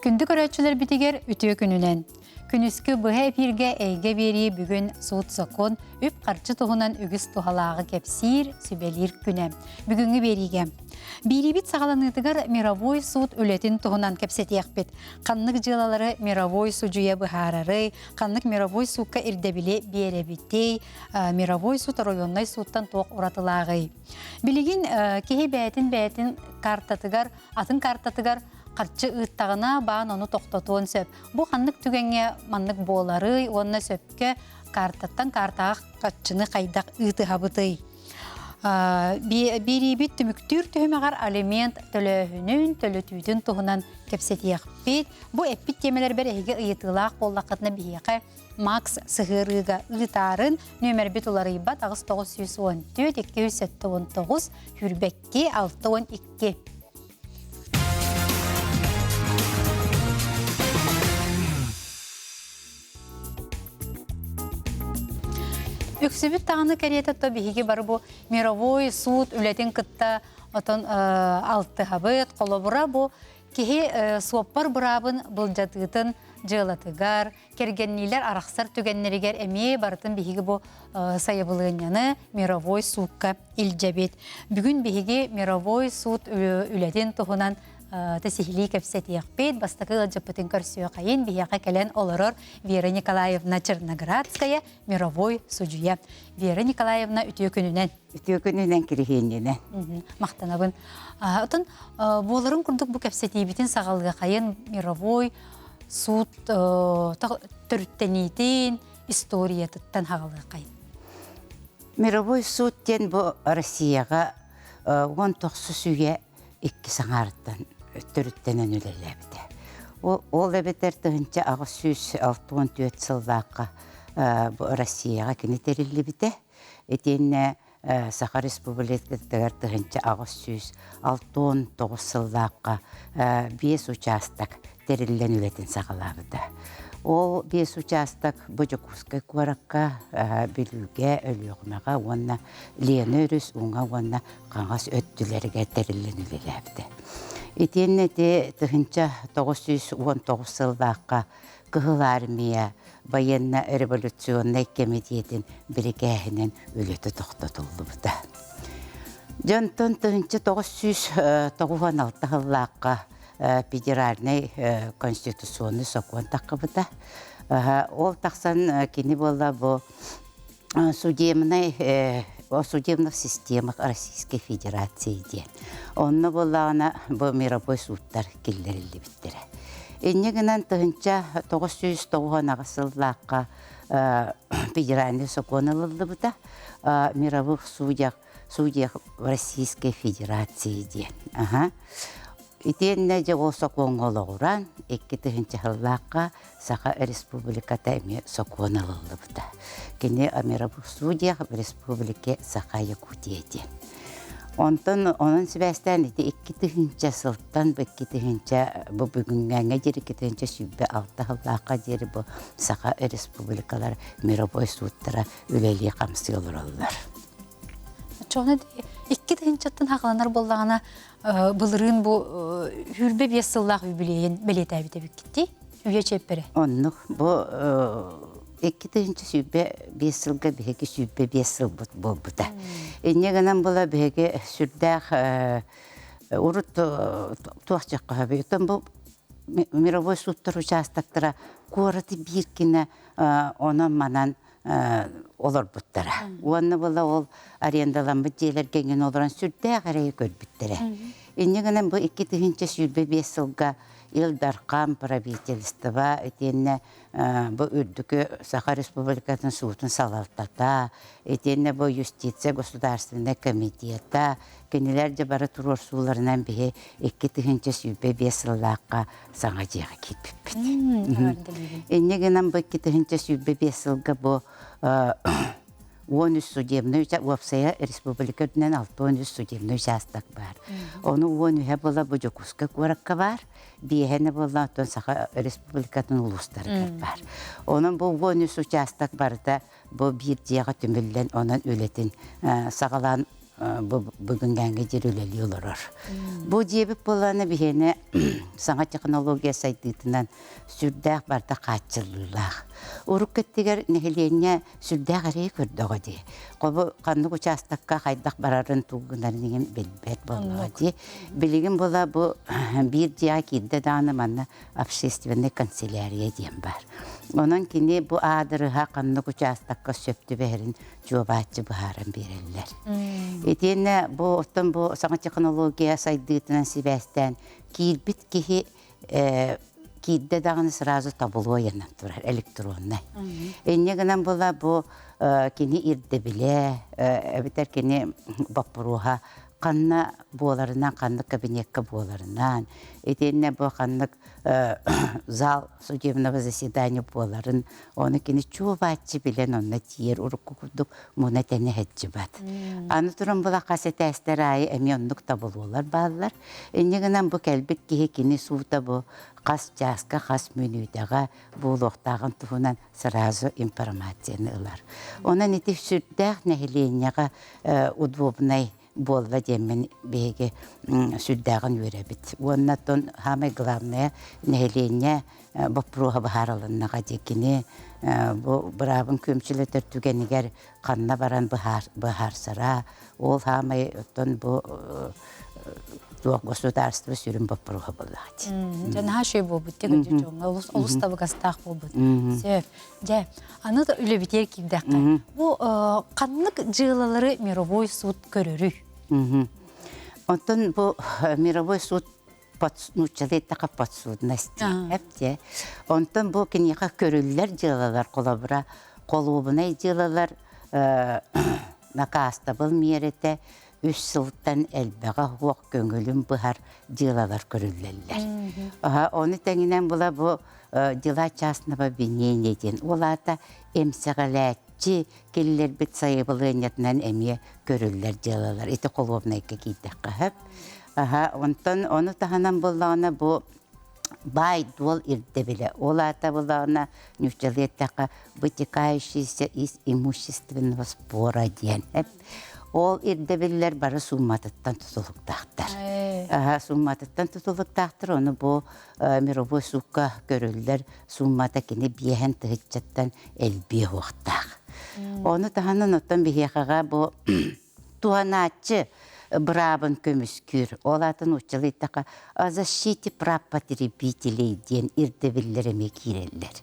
Күндү көрөөччүлэрбитигэр үтүө күнүнэн! Күнүскү быһа эфиргэ эйгэ биэрии бүгүн суут-сокуон, үп-харчы туһунан үгүс туһалааҕы кэпсиир, сүбэлиир күнэ. Бүгүҥҥү биэриигэ Биэриибит саҕаланыытыгар мировой суут үлэтин туһунан кэпсэтиэхпит. Ханнык дьыалалары мировой судьуйа быһаарарый, ханнык мировой суукка ирдэбили биэрэбитий, мировой суут оройуоннай сууттан туох уратылааҕый? Билигин киһи бэйэтин-бэйэтин картатыгар, атын картатыгар харчы ыыттаҕына, баан ону тохтотуон сөп. Бу ханнык түгэҥҥэ маннык буоларый уонна сөпкө картаттан картаҕа харчыны хайдах ыытыһабытый? Биэриибит түмүктүүр түһүмэҕэр алимент төлөөһүнүн, төлөтүүтүн туһунан кэпсэтиэхпит. Бу эппит тиэмэлэрбэр эһиги ыйытыылаах буоллаххытына биһиэхэ Макс сыһыарыыга ыытаарын нүөмэрбит уларыйбат 8914 279 22 62. Үксүбүт даҕаны кэриэтэ то биһиги бары бу мировой суут үлэтин кытта отон алтыһабыт. Холобура бу киһи суоппар быраабын былдьатыытын дьыалатыгар, кэргэнниилэр арахсар түгэннэригэр эмиэ барытын биһиги бу сайабылыанньаны мировой суукка илдьэбит. Бүгүн биһиги мировой суут үлэтин туһунан сиһилии кэпсэтиэхпит. Бастакы ыалдьыппытын көрсүөхайын биһиэхэ кэлэн олорор Вера Николаевна Черноградская, мировой судьуйа. Вера Николаевна үтүө күнүнэн. Үтүө күнүнэн Кириһиэнньинэн. Махтанабын. Отон буоларын курдук бу кэпсэтиибитин саҕалыахайын мировой суут төрүттэниитин историятыттан хаҕалыахайын. Мировой суут диэн бу Россияҕа 19 үйэ икки саҥарыттан төрүттэнэн үлэлээбитэ. Ол эбэтэр 1864 сыллаахха бу Россияҕа кини тэриллибитэ. Итиэннэ Саха Республикатыгар 1869 сыллаахха биэс учаастак тэриллэн үлэтин саҕалаабыта. Ол биэс учаастак бу Дьокуускай куоракка, Бүлүүгэ, Өлүөхүмэҕэ уонна Лена өрүс уҥа уонна хаҥас өттүлэригэр тэриллэн үлэлээбитэ. Итиэннэ ити 1919 сыллаахха Кыһыл Армия военно-революционнай кэмитиэтин бирикээһинэн үлэтэ тохтотуллубута. Дьонтон 1996 сыллаахха федеральнай конституционный сокуон таххыбыта. Ол тахсан кини буолла бу судебный о судебных системах Российской Федерации диэн. Онно буоллаҕына бу мировой сууттар киллэриллибиттэрэ. Инньэ гынан 1998 сыллаахха федеральный сокуон ылыллыбыта мировых судьях судьях Российской Федерации диэн. Аха. Итиэннэ дьэ ол сокуоҥҥа олоҕуран, 2000 сыллаахха Саха Республиката эмиэ сокуон ылыллыбыта. Кини о мировых судьях в Республике Саха-Якутия диэн. Онтон онон сибээстээн ити 2000 сылтан бу 2000 бу бүгүҥҥээҥҥэ диэри 2026 сыллаахха диэри бу Саха Республикалар мировой сууттара үлэлии-хамсыы олороллор. Оччоҕуна икки тыһыынчаттан хаҕаланар буоллаҕына былырыын бу 25 сыллаах юбилейин бэлиэтээбит эбиккит үйэ чиэппэрэ. Оннук. Бу 2025 сылга биһиги 25 сылбыт буолбута. Инньэ гынан була биһиги сүрдээх урут туох дьаххаһабый. Оттон бу мировой сууттар участоктара куораты биир гына онон-манан олорбуттара. Уонна була ол арендаламмыт дьиэлэргэ эҥин олорон сүрдээх эрэйи көрбүттэрэ. Инньэ гынан бу 2025 сылга Ил Дархан, правительство итиэннэ бу үрдүкү Саха Республикатын суутун салалтата, итиэннэ бу юстиция государственнай комитета, кинилэр дьэ бары туруорсууларынан биһи 2025 сыллаахха саҥа дьиэҕэ киирбиппит. Инньэ гынан бу 2025 сылга бу 13 судебный уопсайа республика үрдүнэн 63 судебный участок баар. Ону 13-э буола бу Дьокуускай куоракка баар, биэһэнэ буолла оттон Саха Республикатын улуустарыгар баар. Онон бу 13 участок барыта бу биир дьиэҕэ түмүллэн онон үлэтин саҕалаан. бу бүгүҥҥээҥҥэ диэри үлэлии олорор. Бу дьиэбит буоллаҕына биһиэнэ саҥа технология сайдыытынан сүрдээх барыта хааччыллыылаах. Урукку өттүгэр нэһилиэнньэ сүрдээх эрэйи көрдөҕө дии. Хобу ханнык учаастакка хайдах барарын тугу гынарын иһин билбэт буоллаҕа дии. Билигин була бу биир дьиэҕэ киирдэ даҕаны манна общественнай канцелярия диэн баар. Онон кини бу аадырыһа ханнык учаастакка сөп түбэһэрин чуобааччы быһааран биэрэллэр. Итиэннэ бу оттон бу саҥа технология сайдыытынан сибээстээн киирбит киһи киирдэ даҕаны сразу табло ыйанан турар электроннай. Инньэ гынан була бу кини ирдэбилэ эбэтэр кини боппуруоһа ханна буоларынан, ханнык кабинекка буоларынан, итиэннэ бу ханнык зал судебного заседания буоларын, ону кини чуо-бааччы билэн онно тиийэр урукку курдук муна тэнэ сылдьыбат. Аны туран була хас этээстэр аайы эмиэ оннук табылуулар бааллар. Инньэ гынан бу кэлбит киһи кини суута бу хас чааска, хас мүнүүтэҕэ буолуохтааҕын туһунан сразу информацияны ылар. Онон ити сүрдээх нэһилиэнньэҕэ удобнай буолла диэммин биһиги сүрдээҕин үөрэбит. Уонна оттон самое главное нэһилиэнньэ боппуруоһа быһаарылыннаҕа дии кини бу быраабын күөмчүлэтэр түгэнигэр ханна баран быһаарсара ол саамай оттон бу туох государство сүрүн боппуруоһа буоллаҕа дии. Дьэ наһаа үчүгэй буолбут дии дьоҥҥо олус олус табыгастаах буолбут. Сөп. Дьэ, аны да үлэбитигэр киирдэххэ, бу ханнык дьыалалары мировой суд көрөрүй? Оттон бу мировой суд нууччалыы эттэххэ подсудность эптиэ. Онтон бу киниэхэ көрүллэр дьыалалар холобура холуобунай дьыалалар накаастабыл миэрэтэ үс сылтан элбэҕэ суох көҥүлүн быһар дьыалалар көрүллэллэр. Ону тэҥинэн була бу дела частного обвинения диэн ол аата эмсэҕэлээччи киллэрбит сайабылыанньатынан эмиэ көрүллэр дьыалалар ити холуобунайга киирдэххэ сөп. Онтон ону таһынан буоллаҕына бу баай-дуол ирдэбилэ. Ол аата буоллаҕына нууччалыы эттэххэ вытекающийся из имущественного спора диэн. Ол ирдэбиллэр бары суумматыттан тутулуктаахтар. Суумматыттан тутулуктаахтар, ону бу мировой суукка көрүллэр сууммата кини биэһэн тыһыччаттан элбиэ уохтаах. Ону таһынан оттон биһиэхэҕэ бу туһанааччы быраабын көмүскүүр. Ол аата нууччалыы эттэххэ о защите прав потребителей диэн ирдэбиллэр эмиэ киирэллэр.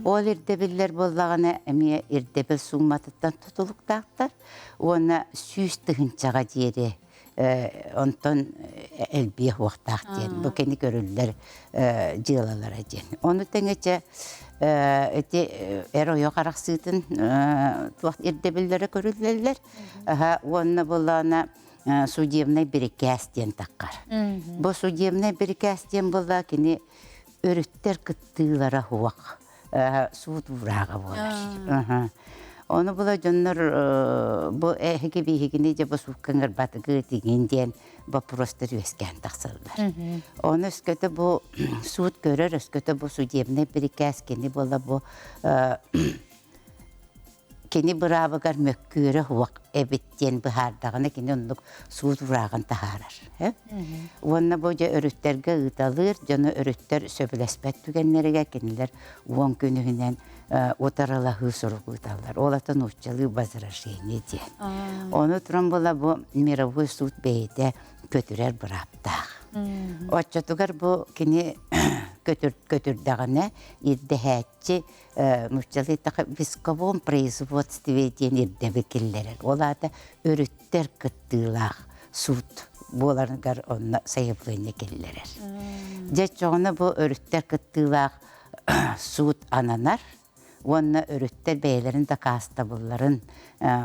Ол ирдэбиллэр буоллаҕына эмиэ ирдэбил суумматыттан тутулуктаахтар уонна 100 тыһыынчаҕа диэри онтон элбиэ уохтаах диэн бу кини көрүллэр дьыалалара диэн. Ону тэҥэ ити эр ойох арахсыытын туох ирдэбиллэрэ көрүллэллэр. Уонна буоллаҕына судебный бирикээс диэн таххар. Бу судебный бирикээс диэн буолла кини өрүттэр кыттыылара суох суут уурааҕа буолар. Ону була дьоннор бу эһиги биһигини дьэ бу суукка ыҥырбатыгы тигин диэн боппуруостар үөскээн тахсаллар. Ону өскөтө бу суут көрөр, өскөтө бу судебный бирикээс кини буола бу кини быраабыгар мөккүөрэ суох эбит диэн быһаардаҕына кини оннук суут уурааҕын таһаарар. Уонна бу дьэ өрүттэргэ ыыталыыр, дьону өрүттэр сөбүлэспэт түгэннэригэр кинилэр 10 күн иһинэн утарылаһыы сурук ыыталлар. Ол ата нууччалыы возражение диэн. Ону туран була бу мировой суут бэйэтэ көтүрэр бырааптаах. Оччотугар бу кини көтүрдэҕинэ ирдэһээччи нууччалыы в исковом производстве диэн ирдэби киллэрэр. Ол аата өрүттэр кыттыылаах суут буоларыгар онно сайабылыанньа киллэрэр. Дьэ чоҕуна бу өрүттэр кыттыылаах суут ананар уонна өрүттэр бэйэлэрин дакаастабылларын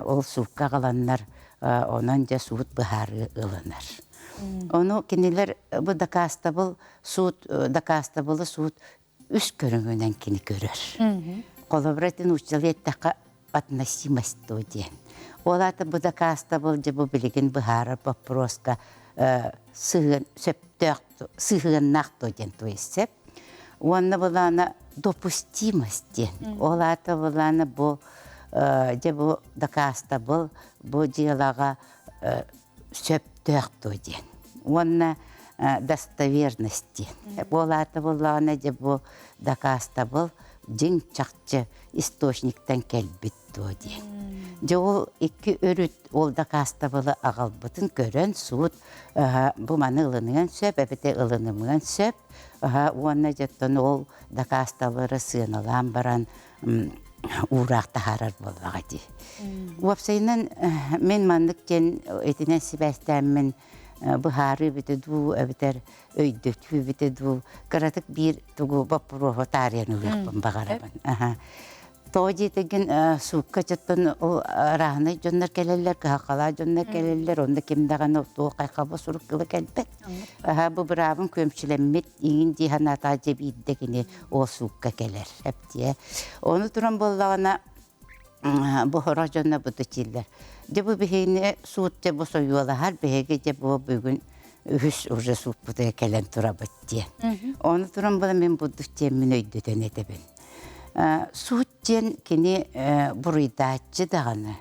ол суукка аҕаланнар онон дьэ суут быһаарыы ылынар. Ону кинилэр бу дакаастабыл суут дакаастабылы суут үс көрүҥүнэн кини көрөр. Холобура ити нууччалыы эттэххэ относимость диэн. Ол аата бу дакаастабыл дьэ бу билигин быһаарар боппуруоска сыһыан сөптөөх сыһыаннаах дуо диэн то есть сөп. Уонна былаана допустимость диэн. Ол аата былаана бу дьэ бу дакаастабыл бу дьыалаҕа сөптөөх дуо диэн. Уонна достоверность диэн. Буолаата буоллаҕына дьэ бу дакаастабыл дьиҥ чахчы источниктан кэлбит дуо диэн. Дьэ ол икки өрүт ол дакаастабылы аҕалбытын көрөн суут бу маны ылыныан сөп эбэтэр ылынымыан сөп уонна дьэ ол дакаастабылы сыаналаан баран уураах таһаарар буоллаҕа дии. Уопсайынан мин маннык диэн итинэн сибээстээммин быһаарыы эбитэ дуу эбэтэр өйдөтүү эбитэ дуу кыратык биир тугу боппуруоһу таарыйан ылыахпын баҕарабын. Тоҕо диэтигин суукка дьоттон ол арааһынай дьоннор кэлэллэр, кыһалҕалаах дьоннор кэлэллэр, онно ким даҕаны туох хайхаба сурук тыла кэлбэт. Бу быраабын күөмчүлэммит иҥин дии санаатаҕа дьэ биирдэ кини ол суукка кэлэр. Эптиэ. Ону туран буоллаҕына бу сорох дьонно бу дииллэр. Дьэ бу биһигини суут дьэ бу сойуолаһар, биһиги дьэ бу бүгүн үһүс уже сууппутугар кэлэн турабыт диэн. Ону туран була мин бурдук диэммин өйдөтөн этэбин. Суут диэн кини буруйдааччы даҕаны,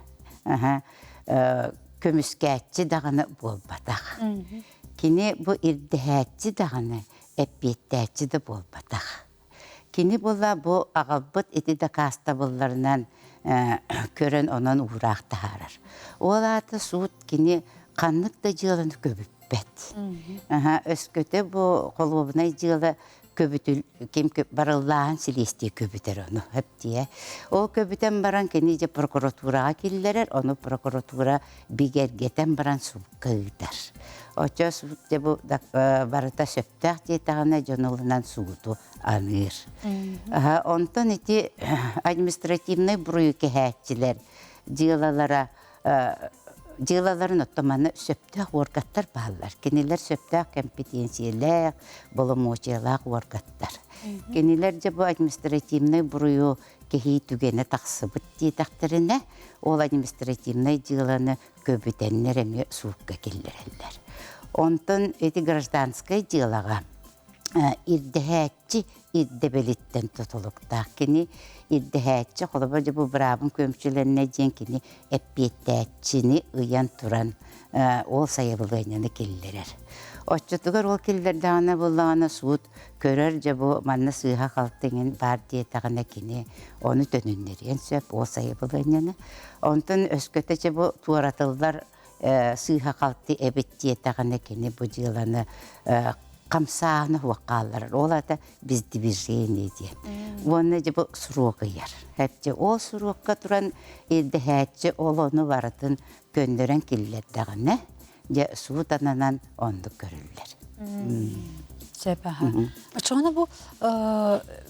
көмүскээччи даҕаны буолбатах. Кини бу ирдэһээччи даҕаны, эппиэттээччи да буолбатах. Кини була бу аҕалбыт ити дакаастабылларынан көрөн онон уураах таһаарар. Ол аата суут кини ханнык да дьыаланы көбүппэт. Өскөтө бу холуобунай дьыала көбүтүл ким барыллааһын силиэстийэ көбүтэр ону эптиэ. Ол көбүтэн баран кини дьэ прокуратураҕа киллэрэр, ону прокуратура бигэргэтэн баран суукка ыытар. Оччо суут дьэ бу барыта сөптөөх диэтэҕинэ дьон ылынан сууту аныыр. Онтон ити административнай буруйу кэһээччилэр дьыалалара дьыалаларын оттон маны сөптөөх уоргаттар бааллар. Кинилэр сөптөөх кэмпитиэнсийэлээх, боломуочуйалаах уоргаттар. Кинилэр дьэ бу административнай буруйу кэһии түгэнэ тахсыбыт диэтэхтэринэ, ол административнай дьыаланы көбүтэннэр эмиэ суукка киллэрэллэр. Онтон ити гражданскай дьыалаҕа ирдэһээччи ирдэбилиттэн тутулуктаах. Кини ирдэһээччи, холобур, дьэ бу быраабын күөмчүлэннэ диэн кини эппиэттээччини ыйан туран ол сайабылыанньаны киллэрэр. Оччотугар ол киллэрдэҕинэ буоллаҕына суут көрөр дьэ бу манна сыыһа-халты иҥин баар диэтэҕинэ кини ону төнүннэриэн сөп ол сайабылыанньаны. Онтон өскөтө дьэ бу туоратыллар сыыһа-халты эбит диэтэҕинэ кини бу дьыаланы хамсааһына суох хаалларар. Ол аата без движения диэн. Уонна дьэ бу срок ыйар. Эпчи ол срокка туран ирдэһээччи ол ону барытын көннөрөн киллэрдэҕинэ дьэ суут ананан оннук көрүллэр. Сөп аха. Оччоҕуна бу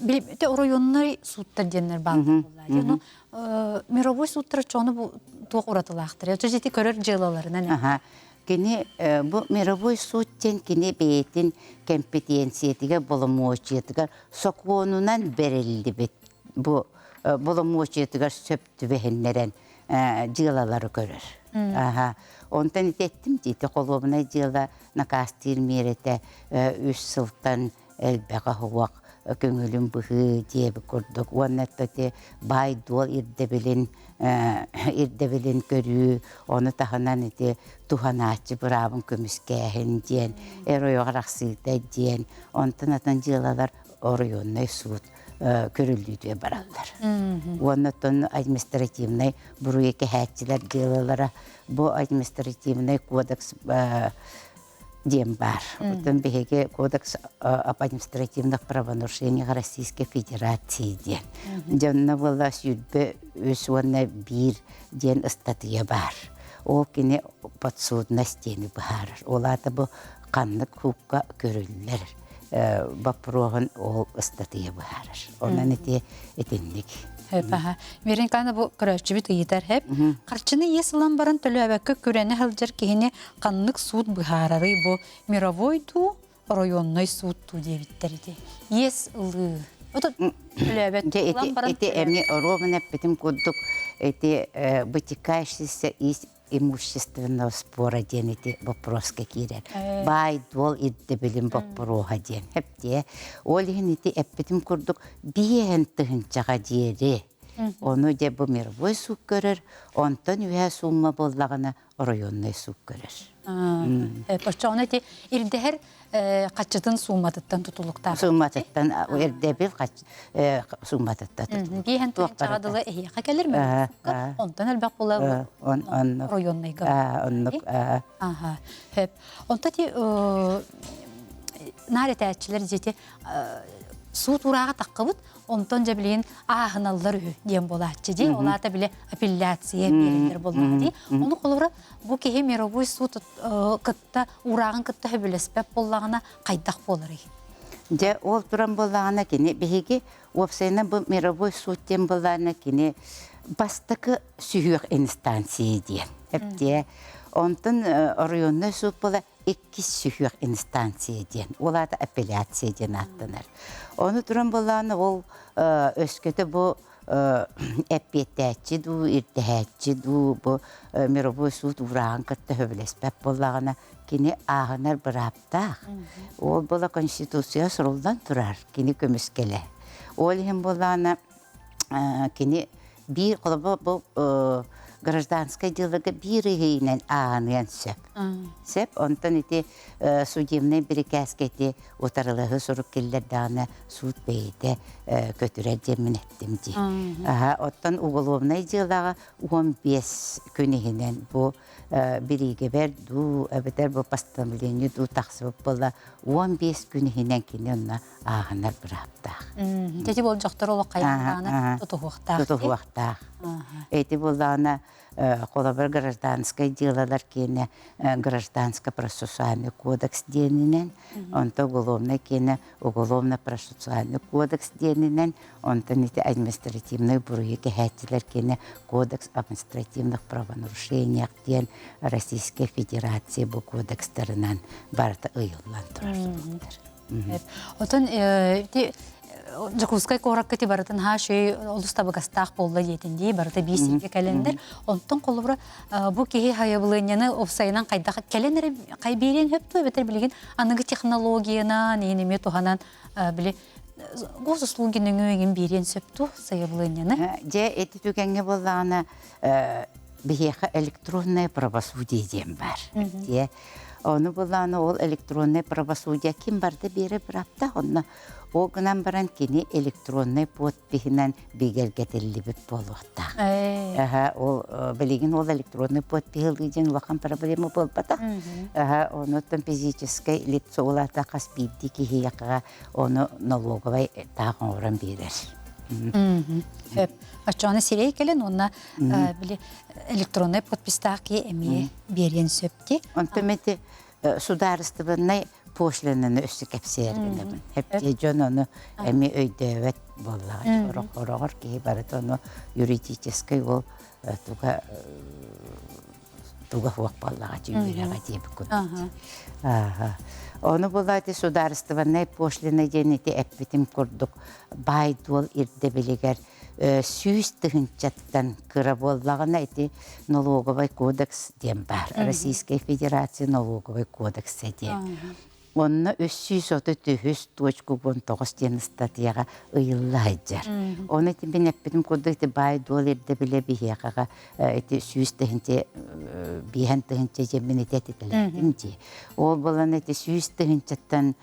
билбите оройуоннай сууттар диэннэр бааллар буоллаа. Мировой сууттар оччоҕуна бу туох уратылаахтар? Оччо ити көрөр дьыалаларынан. Аха. Кини бу мировой суут диэн кини бэйэтин кэмпитиэнсийэтигэр, боломуочуйатыгар сокуонунан бэриллибит бу боломуочуйатыгар сөп түбэһиннэрэн дьыалалары көрөр. Аха. Онтон ити эттим дии, ити холуобунай дьыала накаастыыр миэрэтэ үс сылтан элбэҕэ суох көҥүлүн быһыы диэбит курдук уонна ити баай-дуол ирдэбилин ирдэбилин көрүү, ону таһынан ити туһанааччы быраабын көмүскээһин диэн, эр ойох арахсыыта диэн, онтон атын дьыалалар оройуоннай суут көрүллүүтүгэр бараллар. Уонна оттон административнай буруйу кэһээччилэр дьыалалара бу административнай кодекс диэн баар. Оттон биһиги Кодекс об административных правонарушениях Российской Федерации диэн. Дьонно буолла 23 уонна 1 диэн ыстатыйа баар. Ол кини подсудность диэни быһаарар. Ол аата бу ханнык суукка көрүллэр боппуруоһун ол ыстатыйа быһаарар. Онон ити итинник. Аха. Вероника бу көрөөччүбүт ыйытар хэп. Харчыны иэс ылан баран төлөөбөккө күрэнэ сылдьар киһини ханнык суут быһаарарый бу мировой дуу, оройуоннай суут дуу диэбиттэр ити. Иэс ылыы. Ото төлөөбөт Дьэ ылан ити баран ити эмиэ оруобуна эппитим курдук ити вытекающийся из имущественного спора диэн ити боппуруоска киирэр. Баай-дуол ирдэбилин боппуруоһа диэн. Эптиэ. Ол иһин ити эппитим курдук 5000-ҕа диэри. Ону дьэ бу мировой суут көрөр, онтон үһэ суумма буоллаҕына оройуоннай суут көрөр. Оччоҕуна ити ирдэһэр хаччытын сууматыттан тутулуктаах. Сууматыттан ирдэбил сууматыттан тутулук. Биэһэн тыһыынчаҕа дылы эһиэхэ кэлэр мировой онтон элбэх буола оройуоннайга. Оннук. Аха. Хөп. Онто ти наар этээччилэр дьити суут урааҕа таххыбыт, онтон дьэ билигин ааһыналлар үһү диэн буолааччы дии. Ол аата бile апелляция биэрэллэр буоллаҕа дии. Ону холобура бу киһи мировой суут кытта урааҕын кытта сөбүлэспэт буоллаҕына хайдах буоларый? Дьэ ол туран буоллаҕына кини биһиги уопсайынан бу мировой суут диэн буоллаҕына кини бастакы сүһүөх инстанция диэн. Эптиэ. Онтон оройуоннай суут буола иккис сүһүөх инстанция диэн, ол аата апелляция диэн ааттанар. Ону туран буоллаҕына ол өскөтө бу эппиэттээччи дуу, ирдэһээччи дуу бу мировой суут уурааҕын кытта сөбүлэспэт буоллаҕына, кини ааҕынар бырааптаах. Ол буола Конституция суруллан турар, кини көмүскэлэ. Ол иһин буоллаҕына кини биир холобур бу гражданскай дьыалага биир ыйынан ааныан сөп. Сөп. Онтон ити судебнай бирикээскэ ити утарылаһыы сурук киллэрдэҕинэ суут бэйэтэ көтүрэр диэммин эттим дии. Оттон уголовнай дьыалаҕа 15 күн иһинэн бу бириигэбэр дуу эбэтэр бу постановление дуу тахсыбыт буолла 15 күн иһинэн кини онно ааһынар бырааптаах. Ити болдьохтор олох хайаан тутуһуохтаах. Тутуһуохтаах. Эти буоллаҕына холобур гражданскай дьыалалар киэнэ гражданско-процессуальный кодекс диэнинэн, онто уголовнай киэнэ уголовно-процессуальный кодекс диэнинэн, онтон ити административнай буруйу кэһээччилэр киэнэ кодекс административных правонарушениях диэн Российскай Федерация бу кодекстарынан барыта ыйыллан турар суруктар. Отон ити Дьокуускай куоракка ити барытын хаашүй олус табыгастаах буолла диэтин дии барыта биир сиргэ кэлэннэр. Онтон холобура бу киһи хайабылыанньаны уопсайынан хайдах кэлэн эрэ хай биэриэн сөп дуо эбэтэр билигин аныгы технологиянан иһин эмиэ туһанан били госуслуги нөҥүө игин биэриэн сөп дуо сайабылыанньаны? Дьэ ити түгэҥҥэ буоллаҕына биһиэхэ электронное правосудие диэн баар. Дьэ Ону булааны ол электроннай правосудие ким барда биэрэ быраптаах онно ол гынан баран кини электроннай подпиһынан бигэргэтиллибит буолуохтаах. Аха ол билигин ол электронный подпиһы ылыы диэн улахан проблема буолбатах. Аха онуттан физическэй лицо улаата хас биирдии киһиэхэ ону налоговай таах оҥорон биэрэр. Сөп. Оччоҕуна сирэй кэлэн уонна били электроннай подпистаах киһи эмиэ биэриэн сөп дии. Онтон ити судаарыстыбаннай пошлинаны өссө кэпсээр гынабын. Хэптиэ дьон ону эмиэ өйдөөбөт буоллаҕа. Хороҕор киһи барыта ону юридическай ол туга туга суох буоллаҕа үөрэҕэ диэбит курдук. Ону була ити судаарыстыбаннай пошлина диэн ити эппитим курдук баай-дуол ирдэбилигэр 100 тыһыынчаттан кыра буоллаҕына ити налоговый кодекс диэн баар. Российскай Федерация налоговый кодекса диэн. Онно 333 точка 19 диэн ыстатыйаҕа ыйылла сылдьар. Ону ити мин эппитим курдук ити баай-дуол ирдэбилэ биһиэхэҕэ ити 100 тыһыынча 5 тыһыынча диэммин ити этитэлээтим дии. Ол буолан ити 100 тыһыынчаттан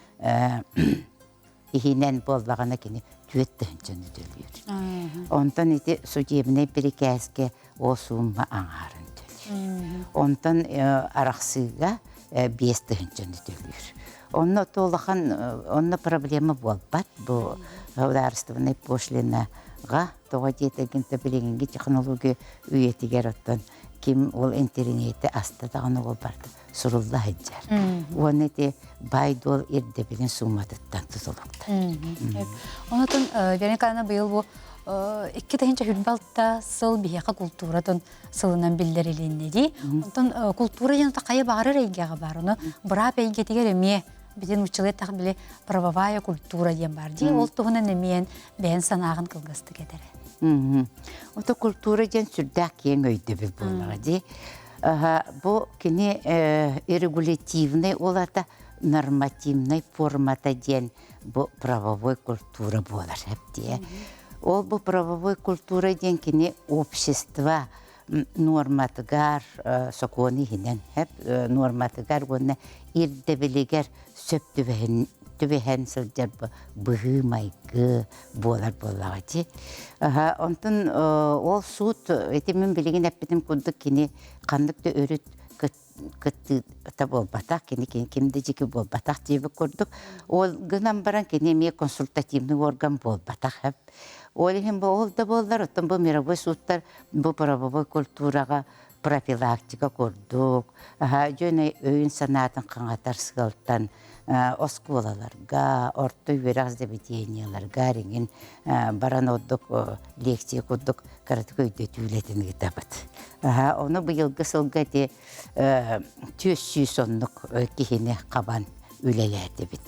иһинэн буоллаҕына кини 4 тыһыынчаны төлүүр. Онтон ити судебнай бирикээскэ ол суумма аҥаарын төлүүр. Онтон арахсыыга 5 тыһыынчаны төлүүр. Онно улахан онно проблема буолбат бу судаарыстыбаннай пошлинаҕа тоҕо диэтэргин билигинги технология үйэтигэр оттон ким ол интернети аста даҕаны ол барда сурулла сылдьар. Уонна ити баай-дуол ирдэбилин сууматыттан тутулуктар. Онотон Вероникана быйыл бу 2026 сыл биһиэхэ култууратын сылынан биллэрилиннэ дии. Онтон култуура диэн хайа баҕарар эйгэҕэ баар. Ону быраап эйгэтигэр эмиэ битин уччалай тах били правовая культура диэн бар дии. Ол туһунан эмиэн бэйэн санааҕын кылгастык этэрэ. Ото культура диэн сүрдээх киэҥ өйдөбүл буоллаҕа дии. Бу кини регулятивный улата нормативный формата диэн бу правовой культура буолар дии. Ол бу правовой культура диэн кини общество нуорматыгар сокуон иһинэн нуорматыгар уонна ирдэбилигэр сөп түбэһэн сылдьар быһыы-майгы буолар буоллаҕа дии. Онтон ол суут ити мин билигин эппитим курдук кини ханнык да өрүт кыттыыта буолбатах, кини ким да дьики буолбатах диэбит курдук. Ол гынан баран кини эмиэ консультативный орган буолбатах. Ол иһин бу ол да буоллар, оттон бу мировой сууттар бу правовой культураҕа профилактика курдук, дьон өйүн-санаатын хаҥатар сыалтан оскуолаларга, орто үөрэх заведениеларга эҥин баран ордук лекция курдук кыратык өйдөтүү үлэтин ыытабыт. Ону быйылгы сылга ити 400 оннук киһини хабан үлэлээтибит.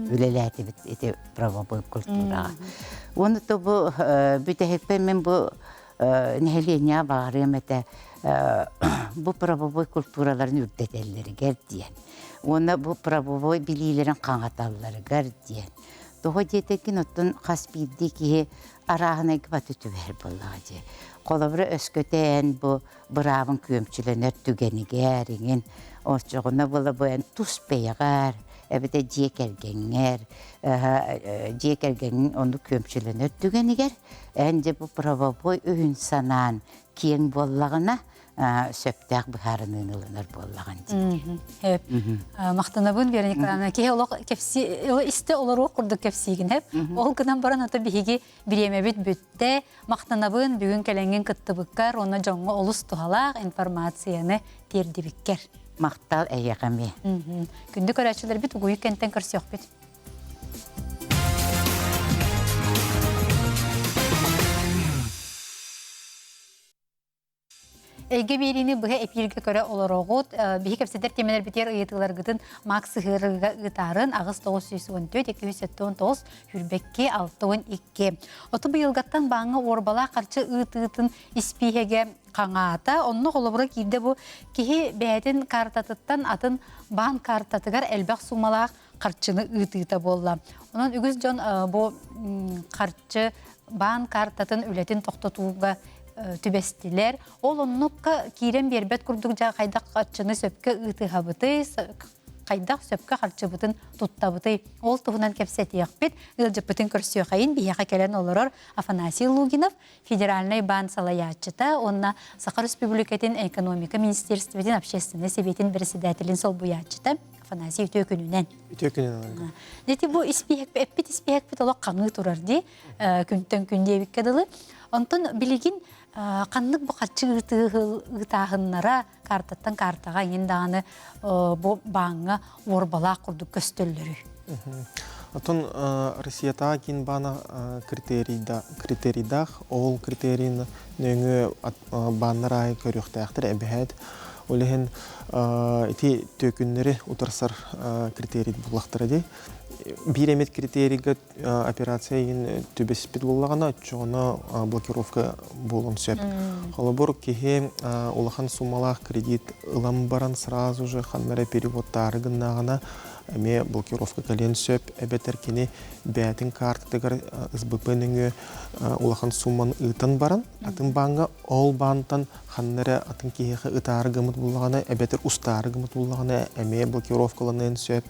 Үлэлээтибит ити правовой культураҕа. Уонна то бу бүтэһикпэр мин бу нэһилиэнньэҕэ баҕарыам этэ бу правовой культураларын үрдэтэллэригэр диэн уонна бу правовой билиилэрин хаҥаталларыгар диэн. Тоҕо диэтэргин оттон хас биирдии киһи арааһынайга баты түбэһэр буоллаҕа дии. Холобура өскөтө эн бу быраабын күөмчүлэнэр түгэнигэр иҥин оччоҕуна буола бу эн тус бэйэҕэр эбэтэр дьиэ кэргэҥҥэр дьиэ кэргэҥҥин оннук күөмчүлэнэр түгэнигэр эн дьэ бу правовой үһүн санаан киэҥ буоллаҕына сөптөөх быһаарыныыны ылынар буоллаҕын диир. Хэп. Махтанабын Вера Николаевна. Киһи олох кэпси истэ олоруох курдук кэпсиигин хэп. Ол гынан баран ата биһиги бириэмэбит бүттэ. Махтанабын бүгүн кэлэҥҥин кыттыбыккар уонна дьоҥҥо олус туһалаах информацияны тиэрдибиккэр. Махтал эйиэхэ эмиэ. Күндү көрөөччүлэрбит угуйук кэнтэн көрсүөхпүт. Эйгэ биэриини быһа эпииргэ көрө олороҕут. Биһи кэпсэтэр тиэмэлэрбитигэр ыйытыыларгытын Макс сыһыарыыга ыытаарын 8 914 279 сүүрбэкки 62. Оту быйылгаттан бааҥҥа уорбалаах харчы ыытыытын испииһэгэ хаҥаата. Онно холобура киирдэ бу киһи бэйэтин картатыттан атын баан картатыгар элбэх суумалаах харчыны ыытыыта буолла. Онон үгүс дьон бу харчы баан картатын үлэтин тохтотууга түбэстилэр. Ол оннукка киирэн биэрбэт курдук дьэ хайдах харчыны сөпкө ыытыһабытый, хайдах сөпкө харчыбытын туттабытый? Ол туһунан кэпсэтиэхпит. Ыалдьыппытын көрсүөхэйин биһиэхэ кэлэн олорор Афанасий Лугинов, Федеральнай баан салайааччыта уонна Саха Республикатын экономика министерствотын общественнай сэбиэтин председателин солбуйааччыта Афанасий үтүө күнүнэн. Үтүө күнүнэн. Дети бу испиэһэк эппит испиэһэкпит олох хаҥыы турар дии күнтэн күн диэбиккэ дылы. Онтон билигин ханнык бу харчы ыытааһыннара картаттан картаҕа иҥин даҕаны бу бааҥҥа уорбалаах курдук көстөллөрүй? Оттон Россиятааҕы киин баана критерийдаах, ол критерийин нөҥүө бааннар аайы көрүөхтээхтэр эбэһээт. Ол иһин ити түөкүннэри утарсар критерий буллахтара дии. Биир эмит критерийга операция иһин түбэспит буоллаҕына, оччоҕуна блокировка буолуон сөп. Холобур, киһи улахан суммалаах кредит ылан баран сразу же ханна эрэ переводтаары гыннаҕына, эмиэ блокировка кэлиэн сөп, эбэтэр кини бэйэтин картатыгар СБП нөҥүө улахан сумманы ыытан баран, атын бааҥҥа ол баантан ханна эрэ атын киһиэхэ ытаары гыммыт буоллаҕына, эбэтэр устаары гыммыт буоллаҕына, эмиэ блокировкаланыан сөп.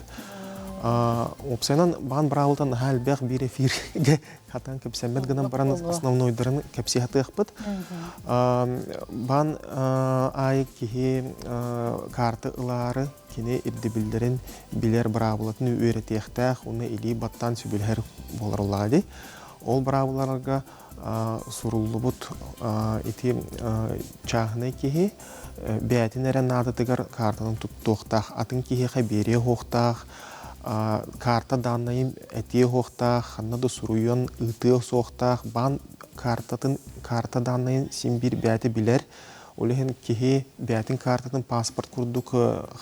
Уопсайынан, баан быраабылата наһаа элбэх биир эфиргэ хатан кэпсэммэт гынан баран основнойдарын кэпсии сатыахпыт. Баан аайы киһи карта ылаары кини ирдэбиллэрин билэр быраабылатын үөрэтиэхтээх уонна илии баттаан сөбүлэһэр буолар дии. Ол быраабылаларга суруллубут ити чааһынай киһи бэйэтин эрэ наадатыгар картаны туттуохтаах, атын киһиэхэ биэриэ суохтаах, карта дааннайын этиэ суохтаах, ханна да суруйуон ыытыа суохтаах, баан картатын карта дааннайын син биир бэйэтэ билэр. Ол иһин киһи бэйэтин картатын паспорт курдук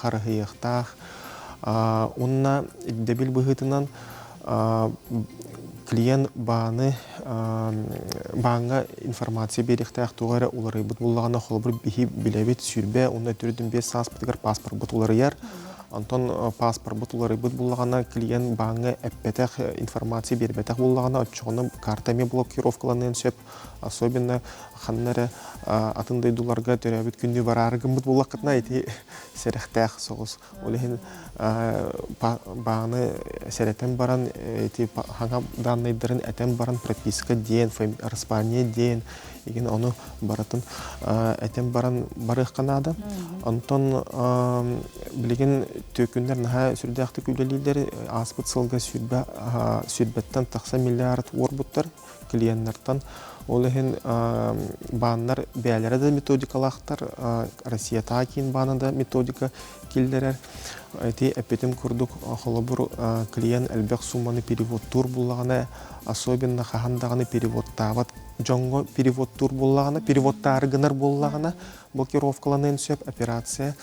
харыһыйыахтаах. Уонна ирдэбил быһыытынан клиент бааны бааҥҥа информация биэриэхтээх туох эрэ уларыйбыт буоллаҕына, холобур, биһи билэбит 20 уонна 45 сааспытыгар паспорпут уларыйар. Онтон паспорбут уларыйбыт буллаҕына, клиент бааҥҥа эппэтэх, информация биэрбэтэх буллаҕына, оччоҕуна карта эмиэ блокировкаланыан сөп. Особенно ханна эрэ атын дойдуларга төрөөбүт күннүү бараары гыммыт буоллаххытына, ити сэрэхтээх соҕус. Ол иһин бааны сэрэтэн баран, ити хаҥа даннайдарын этэн баран, прописка диэн, распание диэн, игин ону барытын этэн баран барыахха наада. Онтон билигин түөкүннэр наһаа сүрдээхтик үлэлииллэр. Ааспыт сылга сүүрбэттэн тахса миллиард уорбуттар клиеннартан. Ол иһин бааннар бэйэлэрэ да методикалаахтар, Россиятааҕы киин баана да методика киллэрэр. Ити эппитим курдук, холобур, клиент элбэх сумманы переводтуур буллаҕына, особенно хаһан даҕаны переводтаабат дьоҥҥо переводтуур буоллаҕына, переводтаары гынар буоллаҕына, блокировкаланыан сөп операция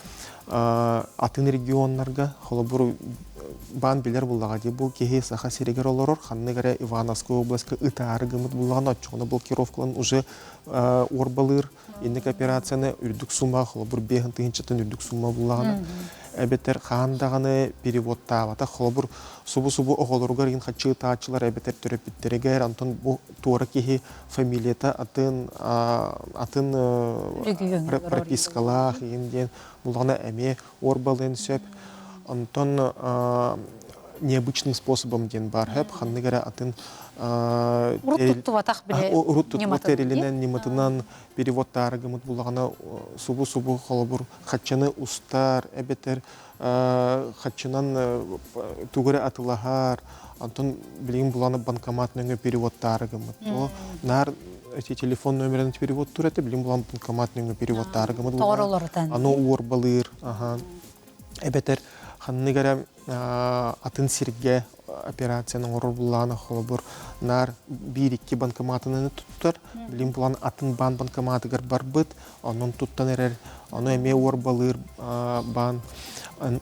атын регионнарга, холобур, баан билэр буллаҕа дии, бу киһи Саха сиригэр олорор, ханнык эрэ Ивановскай областка ытаары гыммыт буллаҕына, оччоҕуна блокировкалан уже уорбалыыр инник операцияны үрдүк сумма, холобур, биэһин тыһыынчаттан үрдүк сумма буллаҕына, эбэтэр хаан даҕаны переводтаабатах, холобур, субу-субу оҕолоругар иһин хаччы ытааччылар эбэтэр төрөппүттэригэр, онтон бу туора киһи фамилията атын атын пропискалаах иһин диэн буллаҕына эмиэ уорбалыан сөп. Онтон необычным способом диэн баар хөп ханнык эрэ атын урут туттубатах биле урут туттубат тэрилинэн ньыматынан переводтаары гыммыт буллаҕына субу-субу холобур хаччаны устар эбэтэр хаччынан тугу эрэ атылаһар онтон билигин буланы банкомат нөҥүө переводтаары гыммыт то наар эти телефон номерин переводтуур этэ билигин булан банкомат нөҥүө переводтаары гыммыт аны уорбалыыр эбэтэр ханнык эрэ атын сиргэ операцияны оҥорор буллаҕына холобур наар биир-икки банкоматынан туттар билигин булан атын баан банкоматыгар барбыт онон туттан эрэр ону эмиэ уорбалыыр баан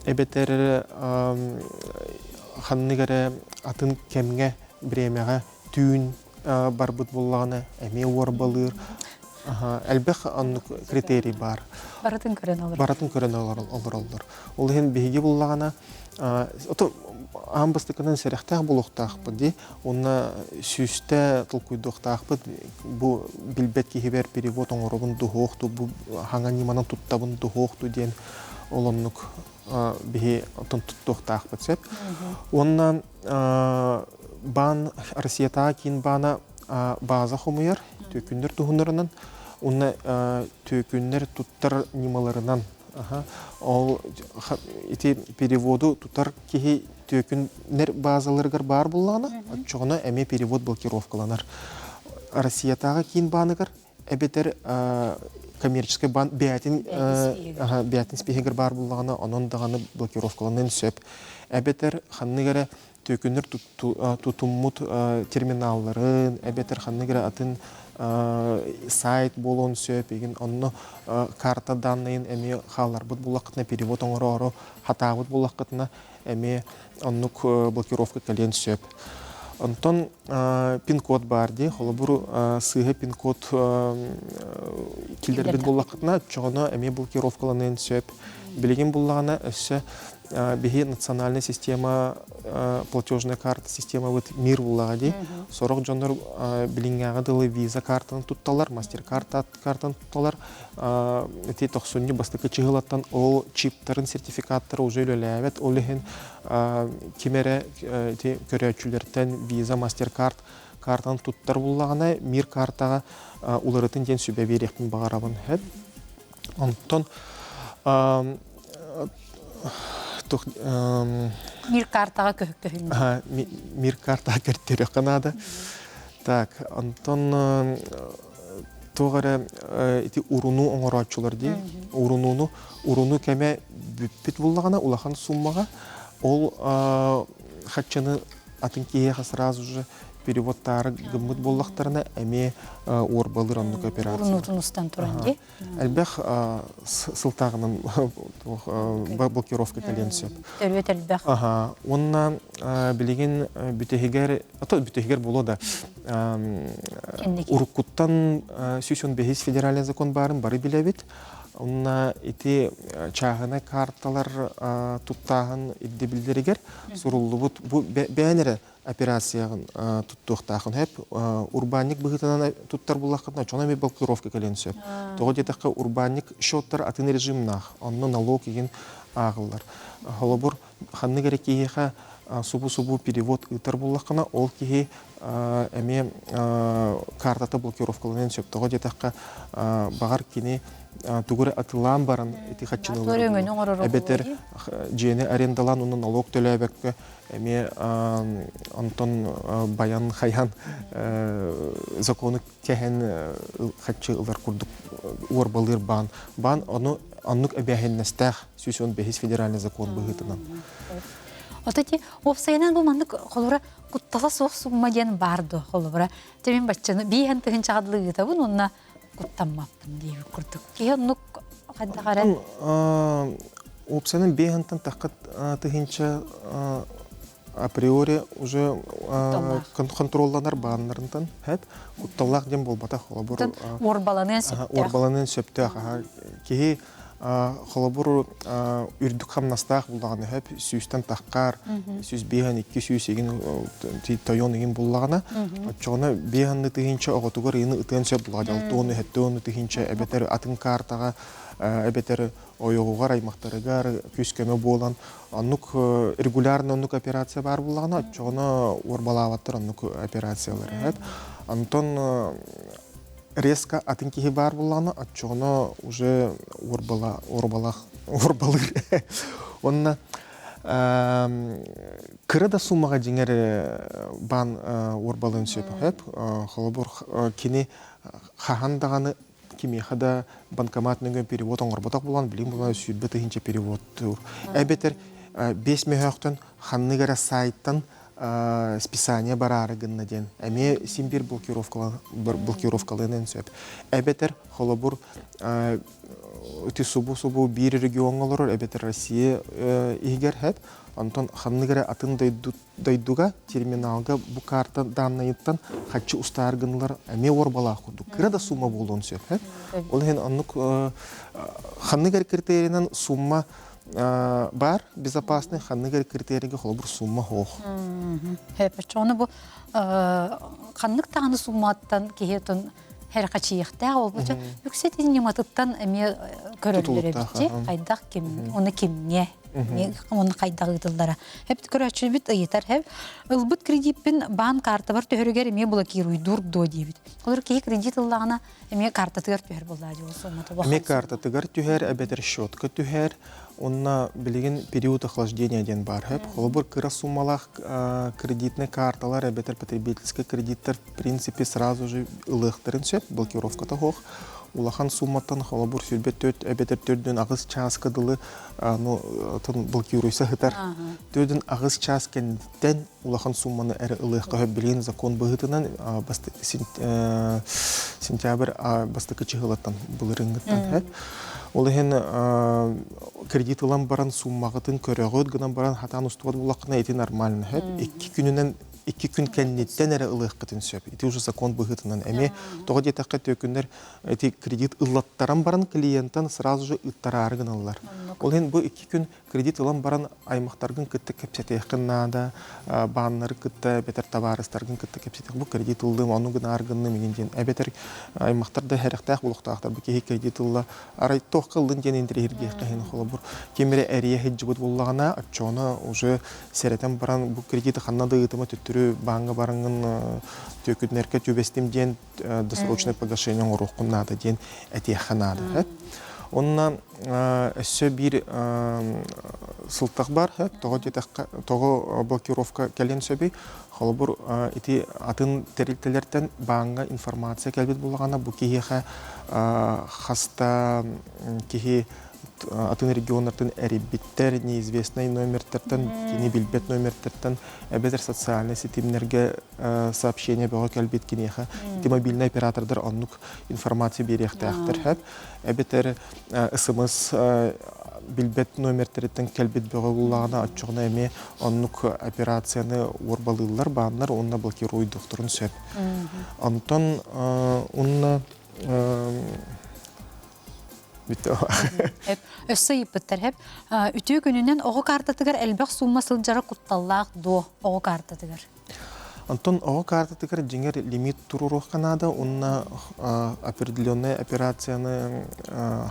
эбэтэр ханнык эрэ атын кэмҥэ бириэмэҕэ түүн барбыт буоллаҕына эмиэ уорбалыыр элбэх оннук критерий баар барытын көрөн олорор барытын көрөн олороллор ол иһин биһиги буллаҕына ото аан бастакынан сэрэхтээх буолуохтаахпыт дии уонна сүүстэ толкуйдуохтаахпыт бу билбэт киһибэр перевод оҥоробун дуһуохту бу хаҥа ньыманан туттабын дуһуохту диэн ол оннук биһи оттон туттуохтаахпыт сөп уонна баан Россиятааҕы киин баана бааза хомуйар түөкүннэр туһунарынан уонна түөкүннэр туттар ньымаларынан ол ити переводу тутар киһи түөкүннэр баазаларыгар баар буоллаҕына оччоҕуна эмиэ перевод блокировкаланар Россиятааҕы киин бааныгар эбэтэр коммерческий баан бэйэтин бэйэтин спиһигэр баар буоллаҕына онон даҕаны блокировкаланыан сөп эбэтэр ханнык эрэ түөкүннэр тутуммут терминалларын эбэтэр ханнык эрэ атын сайт буолуон сөп игин онно карта данныйын эмиэ хаалларбыт буоллаххытына перевод оҥороору хатаабыт буоллаххытына эмиэ оннук блокировка кэлиэн сөп. Онтон пин-код баар дии. Холобур, сыыһа пин-код киллэрбит буоллаххытына, оччоҕуна эмиэ блокировкаланыан сөп. Билигин буллаҕына өссө биһи национальная система платежная карта системабыт мир буллаҕа дии. Сорох дьоннор билиҥҥээҕи дылы виза картаны тутталлар, мастер-карта картаны тутталар. Ити тохсунньу бастакы чыһылаттан ол чиптарын сертификаттара уже үлэлээбэт. Ол иһин ким эрэ ити көрөөччүлэртэн виза, мастер-карт картаны туттар буллаҕына, мир картаҕа уларытын диэн сүбэ биэриэхпин баҕарабын. Онтон Мир картаҕа көһүн. Мир картаҕа көрдөрүөххэ наада. Так, онтон туох эрэ ити уруну оҥорооччулар дии. Урунууну уруну кэмэ бүппүт буллаҕына улахан суммаҕа ол хаччыны атын киһиэхэ сразу же переводтаары гыммыт буоллахтарына эмиэ уорбалыыр оннук операция. Урунуутун устан туран дии. Элбэх сылтааҕынан блокировка кэлиэн сөп. Төрүөт элбэх. Уонна билигин бүтэһигэр, ото бүтэһигэр буолуо да, уруккуттан 115 федеральный закон баарын бары билэбит. Онна ити чааһынай карталар туттааһын ирдэбиллэригэр суруллубут бу бэйэн эрэ операцияҕын туттуохтаахын сөп. Урбаанньык быһыытынан туттар буллаххытына, чоно эмиэ блокировка кэлиэн сөп. Тоҕо диэтэххэ, урбаанньык счеттар атын режимнаах, онно налог игин ааҕыллар. Холобур, ханнык эрэ киһиэхэ субу-субу перевод ыытар буллаххына, ол киһи эмиэ картата блокировкаланыан сөп. Тоҕо диэтэххэ, баҕар кини тугу эрэ атыылаан баран ити хаччыны ылар эбэтэр дьиэни арендалаан уонна налог төлөөбөккө эмиэ онтон баян хайан закону кэһэн хаччы ылар курдук уорбалыыр баан. Баан ону оннук эбээһиннэстээх 115 федеральный закон быһыытынан. Ото ти уопсайынан бу маннык холура куттала суох сумма диэн бар дуо холобура тэмин баччаны бииһэн тыһынчаҕа ыытабын уонна куттаммаппын диэбит курдук киһи оннук хайдах эрэ уопсайынан биэһэнтэн тахха тыһынча априори уже контролланар бааннарынтан хэт кутталлаах диэн буолбатах холобур уорбаланыан сөптөөх уорбаланыан сөптөөх киһи холобур үрдүк хамнастаах буллаҕына хөп сүүстэн таххаар 105 200 игин тойон игин буллаҕына оччоҕуна биэһанны тыһыынча оҕотугар ыйыны ытыан сөп буллаҕа алтыону хэттиону тыһыынча эбэтэр атын картаҕа эбэтэр ойоҕугар аймахтарыгар күүс-көмө буолан оннук регулярно оннук операция баар буллаҕына оччоҕуна уорбалаабаттар оннук операциялары онтон резко атын киһи баар буоллаҕына оччоҕуна уже уорбала уорбалах уорбалыыр уонна кыра да суммаҕа дьиҥэр баан уорбалыан сөп сөп холобур кини хаһан даҕаны кимиэхэ да банкомат нөҥүө перевод оҥорботох буолан билигин буолан 20 000 переводтуур эбэтэр биэс мөһөөхтөн ханнык эрэ сайтан списание бараары гынна диэн эмиэ син биир блокировкалыан сөп. Эбэтэр холобур ити субу-субу биир региоҥҥа олорор эбэтэр Россия иһигэр хэп онтон ханнык эрэ атын дойдуга терминалга бу карта данныйыттан хаччы устаар гынылар эмиэ уорбалаах курдук кыра да сумма буолуон сөп. Ол иһин оннук ханнык эрэ критерийинэн сумма бар безопасный ханнык эрэ критерийгэ холобур сумма суох. Хэпэччону бу ханнык даҕаны сумматтан киһи отун хэрхачиехтээх олбуча үксэтин ньыматыттан эмиэ көрөллөр эбитчи хайдах ким оны кимҥэ оны хайдах ыытыллара хэп көрөөччүбүт ыйытар хэп ылбыт кредиппин баан картабар төһөрүгэр эмиэ блокируйдуур дуо диэбит олор киһи кредит ыллаҕына Эмиэ картатыгар түһэр буоллаа дии ол суммата Эмиэ картатыгар түһэр, эбэтэр счетка түһэр. Онно билигин период охлаждения диэн баар. Холобур, кыра суммалаах кредитный карталар эбэтэр потребительскай кредиттэр в принципе сразу же ылыахтарын сөп, блокировката суох. Улахан сумматтан холобур 24 эбэтэр 4-8 чааска дылы ну, блокируйса сытар. 4-8 час кэнниттэн улахан сумманы эрэ ылыахха сөп билигин закон быһыытынан сентябрь бастакы чыһылаттан былырыыҥҥыттан сөп ол иһин кредит ылан баран суммаҕытын көрөҕүт гынан баран хатаан устубат буоллаххына ити нормально сөп икки күнүнэн икки күн кэнниттэн эрэ ылыаххытын сөп ити уже закон быһыытынан эмиэ тоҕо диэтэххэ түөкүннэр ити кредит ыллаттаран баран клиентан сразу же ыттараары гыналлар ол иһин бу икки күн Кредит ылан баран аймахтаргын кытта кэпсэтиэххин наада, бааннары кытта эбэтэр табаарыстаргын кытта кэпсэтиэх. Бу кредит ыллым, ону гынаар гынным иҥин диэн. Эбэтэр аймахтар да сэрэхтээх буолуохтаахтар. Бу киһи кредит ылла, арай туохха ыллын диэн интэриэһиргиэххэ иһин холобур. Ким эрэ эрийэ сылдьыбыт буоллаҕына, оччоҕуна уже сэрэтэн баран бу кредити ханна да ыытыма төттөрү бааҥҥа бараҥҥын түөкүннэргэ түбэстим диэн досрочное погашение оҥоруоххун наада диэн этиэххэ наада. Онно өссө биир сылтах бар, тоҕо диэтэххэ, тоҕо блокировка кэлиэн сөбүй? Холобур, ити атын тэрилтэлэртэн бааҥҥа информация кэлбит буоллаҕына, бу киһиэхэ хаста киһи атын регионнартан эрийбиттэр, неизвестный номертартан, кини билбэт номертартан, эбэтэр социальнай ситимнэргэ сообщение бөҕө кэлбит киниэхэ ити мобильный оператордар оннук информация биэриэхтээхтэр сөп эбэтэр смс билбэт номердэриттэн кэлбит бөҕө буллаҕына оччоҕуна эмиэ оннук операцияны уорбалыыллар бааннар уонна блокируйдуохтарын сөп онтон уонна. Бүттэ. Өссө ыйыппыттар хэп. Үтүө күнүнэн оҕо картатыгар элбэх сумма сылдьара кутталлаах дуо оҕо картатыгар? Онтон оҕо картатыгар дьиҥэр лимит туруоруохха наада уонна определенная операцияны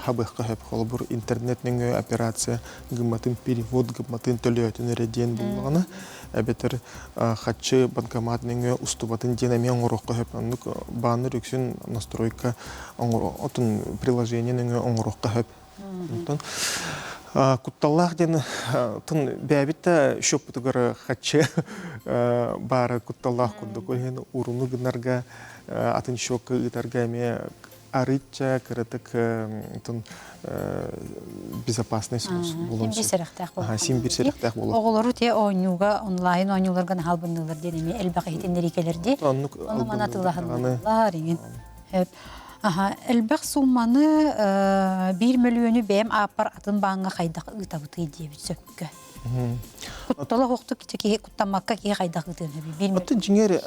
хабыахха сөп. Холобур, интернет нөҥүө операция гымматын, перевод гымматын төлөөтүн эрэ диэн буллаҕына, эбэтэр хаччы банкомат нөҥүө устубатын диэн эмиэ оҥоруохха сөп. Оннук бааннар үксүн настройка отун приложение нөҥүө оҥоруохха сөп. Онтон кутталлаах диэн тун бэйэбит да счеппутугар хаччы баара кутталлаах курдук. Ол иһин уруну гынарга атын счекка ыытарга эмиэ арыычча кыратык тун безопасный соус буолуон Син биир сэрэхтээх буолуох. Син биир сэрэхтээх буолуох. Оҕолору те оонньууга онлайн оонньууларга наһаалбынныылар диэн эмиэ элбэх иһитиннэрии кэлэр дии. Оннук Ону мана тыллаһыннараллар иҥин. Аха, элбэх суумманы биир мөлүйүөнү бэйэм ааппар атын бааҥҥа хайдах ыытабытый диэбит сөпкө. Куттала суохтук киһи куттаммакка киһи хайдах ыытыан сөбүй? Биир Оттон дьиҥэр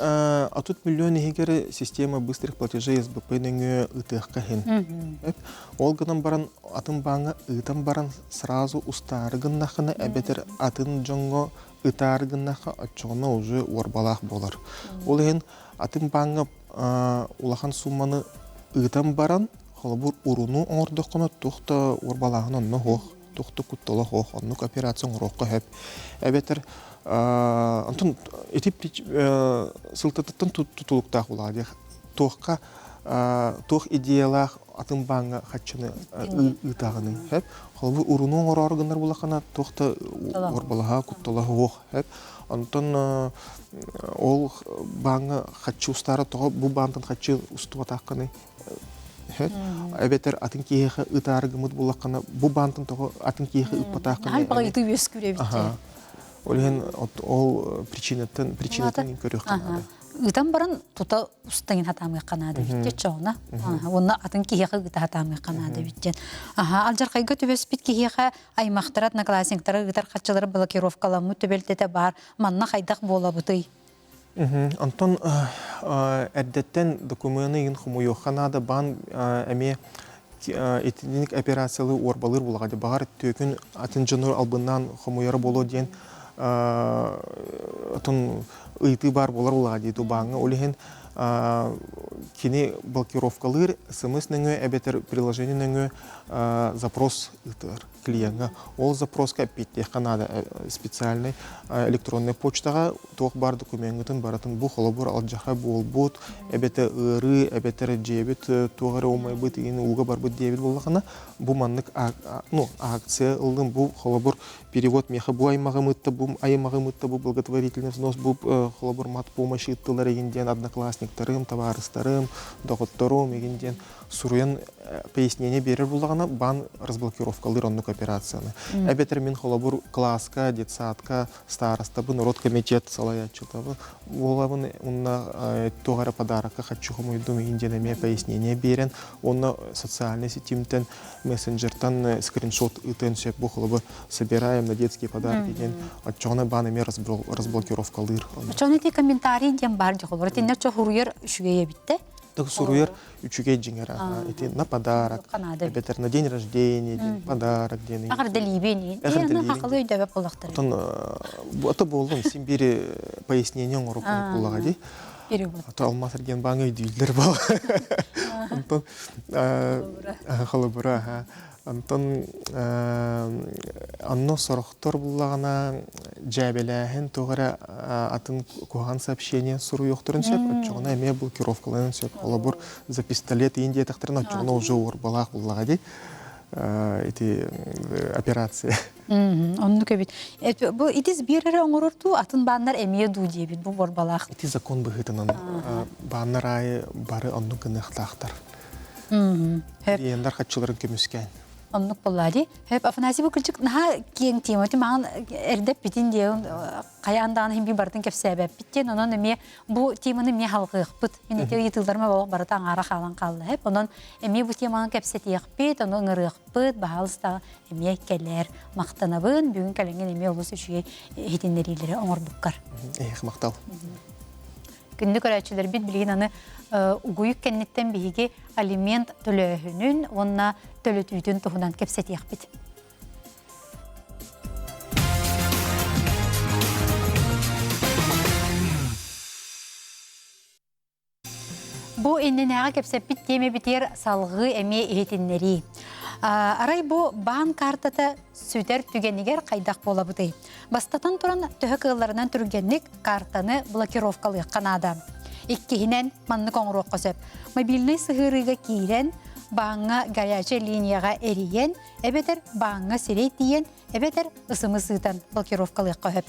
30 миллион иһигэр система быстрых платежей СБП нөҥүө ыытыахха иһин. Ол гынан баран атын бааҥҥа ыытан баран сразу устаары гыннаххына эбэтэр атын дьоҥҥо ытаары гыннахха оччоҕуна уже уорбалаах буолар. Ол иһин атын бааҥҥа улахан суумманы ыытан баран, холобур, уруну оҥордоххуна туох да уорбалааһын онно суох, туох да куттала суох, оннук операция оҥоруохха сөп. Эбэтэр онтон ити сылтатыттан тутулуктаах буолаа туохха туох идеялаах атын бааҥҥа хаччыны ыытаҕыный сөп. Холобур, уруну оҥороору гынар буоллаххына туох да уорбалаһа, куттала суох сөп. Онтон ол бааҥҥа хаччы устаара тоҕо бу баантан хаччы устубатаххыный эбэтэр атын киһиэхэ ытаары гыммыт буоллаххына бу баантан тоҕо атын киһиэхэ ыппатааххыный Наһаа баҕайытыы үөскүүр эбит Ол иһин ол причинаттан причинатын көрүөххэ наада. Ыытан баран тута устаҥын хатаамыахха наада эбит диэн чоҕуна. Уонна атын киһиэхэ ыыта хатаамыахха наада эбит диэн. Алдьархайга түбэспит киһиэхэ аймахтара, одноклассниктара ыытар хаччылара блокировкаламмыт түбэлтэтэ баар. Манна хайдах буолабытый? Онтон эрдэттэн докумуону игин хомуйуохха наада баан эмиэ итинник операциялыы уорбалыыр булаҕа баҕар түөкүн атын дьону албыннаан хомуйара буолуо диэн отон ыйытыы баар буолар булаҕа дии бааҥҥа ол иһин кини блокировкалыыр смс нөҥүө эбэтэр приложение нөҥүө запрос ыытар клиеҥҥа. Ол запроска эппиэттиэххэ наада специальный электроннай почтаҕа туох баар докумеҥҥытын барытын бу холобур алдьархай буолбут, эбэтэр ыарыы, эбэтэр дьиэбит туох эрэ умайбыт, игин ууга барбыт диэбит буоллахына, бу маннык ну, акция ыллым, бу холобур перевод миэхэ бу аймаҕым ыытта, бу аймаҕым ыытта, бу благотворительный взнос, бу холобур мат помощь ыыттылар игин диэн одноклассниктарым, табаарыстарым, доҕотторум игин диэн суруйан пояснение биэрэр буллаҕына баан разблокировкалыыр оннук операцияны. Эбэтэр мин холобур кылааска, детсадка старостабын, род комитет салайааччытабын, буолабын уонна туох эрэ подарокка хочу хомуйдум иһин диэн эмиэ пояснение биэрэн, уонна социальный сетимтэн, мессенджертан скриншот ыытыан сөп бу холобур собираем на детские подарки диэн оччоҕуна баан эмиэ разблокировкалыыр. Оччоҕуна ити комментарий диэн баар дьохолор. Итиннэ суруйар үчүгэй эбиттэ. Суруйар үчүгэй дьиҥэр ити на подарок эбэтэр на день рождения диэн подарок диэн Эҕэрдэлиибин Эҕэрдэлиибин. Хахалы өйдөбөт буоллахтар. Отон ото буоллун син биир пояснение оҥорук буоллаҕа дии. Перевод. Ото алмаас эргиэн бааҥ өйдүүллэр буол. Онтон холобура Онтон онно сорохтор буллаҕына дьээбэлээһин туох эрэ атын куһаҕан сообщение суруйуохтарын сөп, оччоҕуна эмиэ блокировкаланыан сөп. Холобур, за пистолет иин диэтэхтэринэ оччоҕуна уже уорбалаах буллаҕа дии ити операция. Оннук эбит. Бу итис биир эрэ оҥорор дуу, атын бааннар эмиэ дуу диэбит бу уорбалаах. Ити закон быһыытынан бааннар аайы бары оннук гыныахтаахтар. Клиеннар хаччыларын көмүскээн. Оннук буолла дии. Хөп Афанасий бу кырдьык наһаа киэҥ тема ти маҕан эрдэппитин диэн хайаан даҕаны иһин барытын кэпсээбэппит диэн онон эмиэ бу теманы эмиэ халҕыахпыт. Мин ити ыйытыыларым олох барыта аҥаара хаалан хаалла. Хөп онон эмиэ бу теманы кэпсэтиэхпит, ону ыҥырыахпыт, баһаалыста эмиэ кэлэр. Махтанабын. Бүгүн кэлэҥҥин эмиэ олус үчүгэй иһитиннэриилэри оҥорбуккар. Ээх махтал. Күндү көрөөччүлэрбит билигин аны угуйук кэнниттэн биһиги алимент төлөөһүнүн уонна төлөтүүтүн туһунан кэпсэтиэхпит. Бу иннинээҕи кэпсэппит тиэмэбитигэр салҕыы эмиэ иһитиннэрии. Арай бу баан каартата сүтэр түгэнигэр хайдах буолабытый? Бастатан туран, төһө кыалларынан түргэнник каартаны блокировкалыахха наада. Иккиһинэн, маннык оҥоруохха сөп. Мобильнай сыһыарыыга киирэн, бааҥҥа горячай линияҕа эрийэн, эбэтэр бааҥҥа сирэй тиийэн, эбэтэр ысымыс ыытан блокировкалыахха сөп.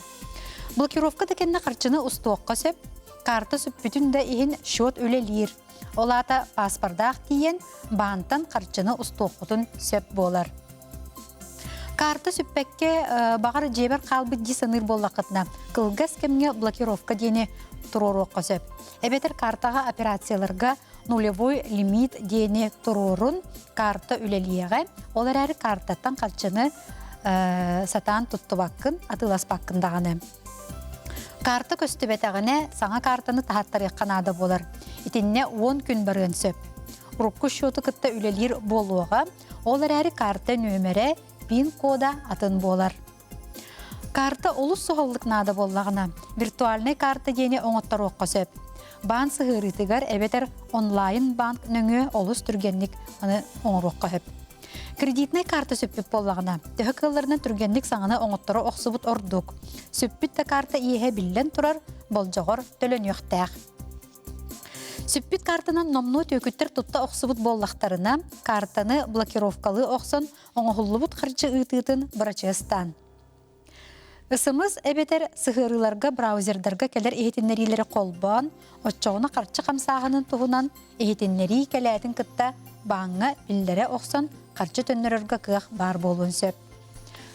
Блокировка да кэннэ харчыны устуохха сөп, карта сүппүтүн да иһин счет үлэлиир. Ол аата паспордаах тиийэн баантан харчыны устуоххутун сөп буолар. Карта сүппэккэ баҕар дьиэбэр хаалбыт дии саныыр буоллаххытына, кылгас кэмҥэ блокировка диэни туруоруохха сөп. Эбэтэр картаҕа операцияларга нулевой лимит диэни туруорун, карта үлэлиэҕэ. Ол эрээри картаттан харчыны сатаан туттубаккын, атыыласпаккын даҕаны. Карта көстүбэтэҕинэ, саҥа картаны таһаттарыахха наада буолар. Итиннэ 10 күн барыан сөп. Урукку счету кытта үлэлиир буолуоҕа, ол эрээри карта нүөмэрэ, пин-кода атын буолар. Карта олус суһаллык наада буоллаҕына, виртуальнай карта диэни оҥотторуохха сөп. Баан сыһыарыытыгар эбэтэр онлайн-банк нөҥүө олус түргэнник аны оҥоруохха сөп. Кредитнэй карта сүппүт буоллаҕына, төһө кыалларынан түргэнник саҥаны оҥотторо охсубут ордук. Сүппүт да карта иэһэ биллэн турар, болдьоҕор төлөнүөхтээх. Сүппүт картанан номнуо түөкүттэр тутта охсубут буоллахтарына, картаны блокировкалыы охсон оҥоһуллубут харчы ыытыытын бырачыастаан. СМС эбэтэр сыһыарыыларга браузердарга кэлэр иһитиннэриилэри холбоон, оччоҕуна харчы хамсааһынын туһунан иһитиннэрии кэлээтин кытта бааҥҥа биллэрэ охсон харчы төннөрөргө кыах баар буолуон сөп.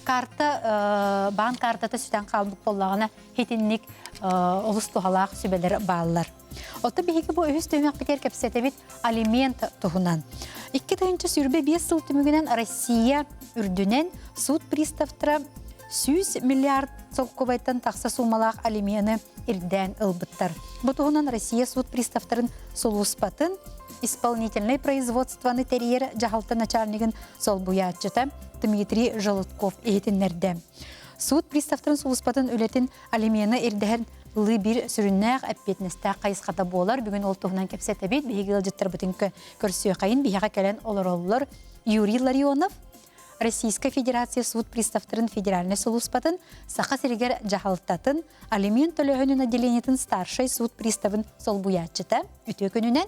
Карта баан картата сүтэн хаалбыт буоллаҕына итинник олус туһалаах сүбэлэр бааллар. Оттон биһиги бу үһүс түһүмэхпитигэр кэпсэтэбит алимент туһунан. 2025 сыл түмүгүнэн Россия үрдүнэн суут приставтара 100 миллиард солкуобайтан тахса суумалаах алимены ирдээн ылбыттар. Бу туһунан Россия суут приставтарын сулууспатын исполнительнай производствоны тэрийэр дьаһалта начальнигын солбуйааччыта Дмитрий Желудков иһитиннэрдэ. Суут приставтарын сулууспатын үлэтин алимены ирдэһэн ылыы биир сүрүннээх эппиэтинэстээх хайысхата буолар. Бүгүн ол туһунан кэпсэтэбит. Биһиги ыалдьыттарбытын көрсүөххэйин. Биһиэхэ кэлэн олороллор Юрий Ларионов, Российскай Федерация суут приставтарын федеральнай сулууспатын Саха сиригэр дьаһалтатын алимент төлөөһүнүн отделениетын старшай суут приставын солбуйааччыта. Үтүө күнүнэн.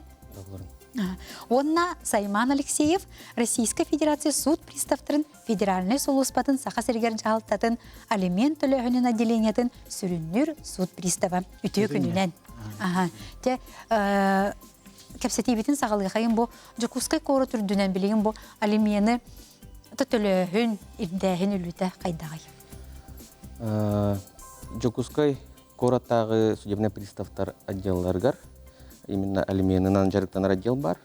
Уонна Сайман Алексеев Российскай Федерация суут приставтарын Федеральнай сулууспатын Саха сиригэр дьаһалтатын алимент төлөөһүнүн отделениетын сүрүннүүр суут пристава. Үтүө күнүнэн. Аха. Те кэпсэтиибитин саҕалыахайын бу Дьокуускай куорат үрдүнэн билигин бу алимены төлөөһүн, ирдээһин үлүтэ хайдаҕый? Дьокуускай куораттааҕы судебнай приставтар отделларыгар именно алименынан дьарыктанар отдел бар.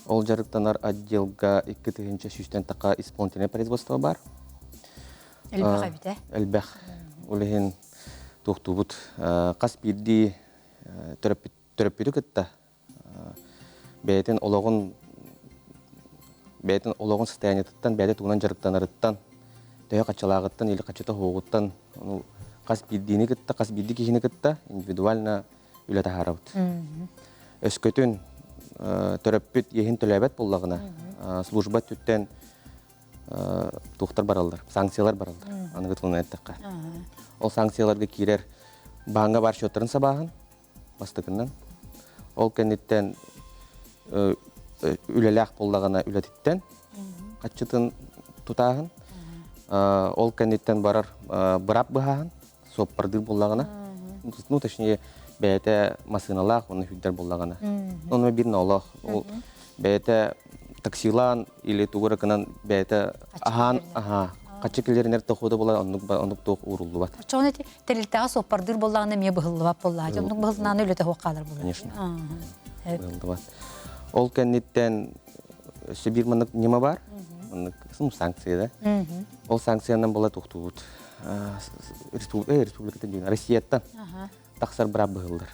Ол дьарыктанар отделга 2100 така исполнительное производство бар. Элбэх эбит э? Элбэх. Ол иһин туохтуубут хас биирдии төрөппүтү кытта бэйэтин олоҕун бэйэтин олоҕун состояниетыттан, бэйэтэ тугунан дьарыктанарыттан, төһө хаччалааҕыттан или хаччыта суоҕуттан ону хас биирдиини кытта, хас биирдии киһини кытта индивидуально үлэ таһаарабыт. Өскөтүн төрөппүт иэһин төлөөбөт буоллаҕына, служба өттүттэн туохтар бараллар, санкциялар бараллар, аныгы тылынан эттэххэ. Ол санкцияларга киирэр бааҥҥа баар счеттарын сабааһын, бастакынан. Ол кэнниттэн үлэлээх буоллаҕына үлэтиттэн хаччытын тутааһын. Ол кэнниттэн барар быраап быһааһын, суоппардыыр буоллаҕына. Ну, точнее, бэйэтэ массыыналаах уонна сүүрдэр буоллаҕына. Ону биир ноолоох. Ол бэйэтэ таксилаан или тугу эрэ гынан бэйэтэ аһаан аһаа хаччы киллэринэр дохода буолар оннук оннук туох ууруллубат. Оччоҕуна ити тэрилтэҕэ суоппардыыр буоллаҕына эмиэ быһыллыбат буоллаҕа. Оннук быһыллаҕына үлэтэ суох хаалар буолар. Конечно. Быһыллыбат. Ол кэнниттэн өссө биир маннык ньыма бар. Маннык санкция да. Ол санкциянан була тохтуубут. Республикатын Россияттан. тахсар быраап быһыллар.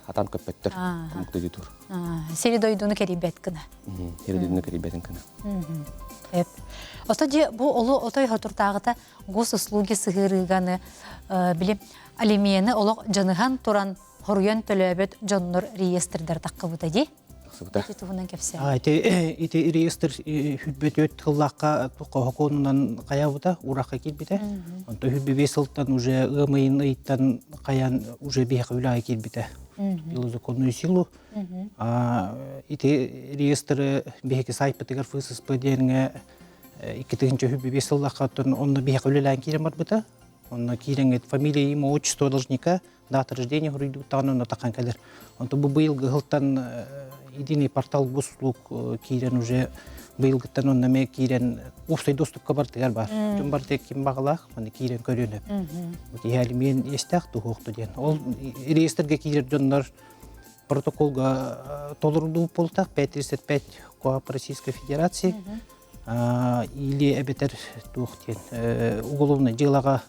Хатан көппөттөр. Омук дойдутур. Сири дойдуну кэрийбэт гына. Сири дойдуну кэрийбэтин гына. Эп. Ото же бу олу отой хотуртааҕыта госуслуги сыһыырыыганы били алимены олох дьаныһан туран хоруйан төлөөбөт дьоннор реестрдэр таххыбыта дии. Тахсыбыта. Ити туһунан кэпсээ. Ити ити реестр хүрбөтүөт тыллаахха хокуонунан хайабыта, уракка киирбитэ. Онто хүрбүбү сылтан уже ыам ыйын ыйыттан хайан уже биһиэхэ үлэҕэ киирбитэ. Вступила законную силу. Ити реестры биһиги сайтпытыгар ФССП диэҥҥэ 2005 сыллаахха онно биһиэхэ үлэлээн киирэн барбыта. Онно киирэҥҥит фамилия, имя, отчество должника, дата рождения хоруйдуктаҕына онно тахан кэлэр. Онтон бу быйылгы сылтан единый портал госуслуг киирэн уже быйылгыттан онно эмиэ киирэн уопсай доступка бартыгар бар. Дьон барыта ким баҕалаах маны киирэн көрүөн сөп. Иһээлимиэн иэстээх туһуохту диэн. Ол реестргэ киирэр дьоннор протоколга толоруллубут буолтах 535 КоАП Российской Федерации или эбэтэр туох диэн уголовное дьыалаҕа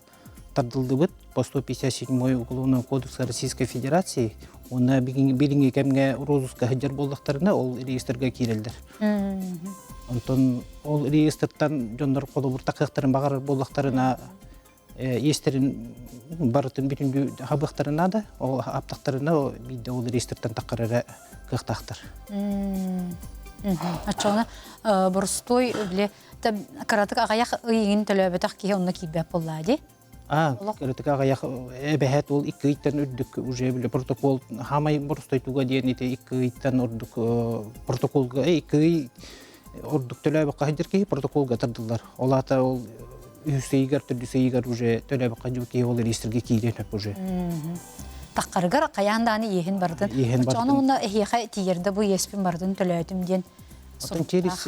тардыллыбыт по 157 Уголовного кодекса Российской Федерации уонна билиҥҥи кэмҥэ розыска сылдьар буоллахтарына ол реестргэ киирэллэр. Онтон ол реестртан дьоннор холобур такыахтарын баҕарар буоллахтарына иэстэрин барытын бүтүндүү хабыахтарын наада. Ол аптахтарына биирдэ ол реестртан таххар эрэ кыахтаахтар. Оччоҕуна боростуой били кыратык аҕыйах ый иҥин төлөөбөтөх киһи онно киирбэт буоллаа дии. А, кыратык аҕыйах эбэһээт ол икки ыйтан үрдүк уже били протокол хаамай боростуойтуга диэн ити икки ыйтан ордук протоколга икки ый ордук төлөөбөккө сылдьар киһи протоколга тардыллар. Ол аата ол үһүс ыйыгар, төрдүс ыйыгар уже төлөөбөккө сылдьыбыт киһи ол реестргэ киириэн сөп уже. Таххарыгар хайаан дааны иэһин барытын. Иэһин барытын. Оччоҕуна уонна эһиэхэ тиийэрдэ бу иэспин барытын төлөөтүм диэн Оттон через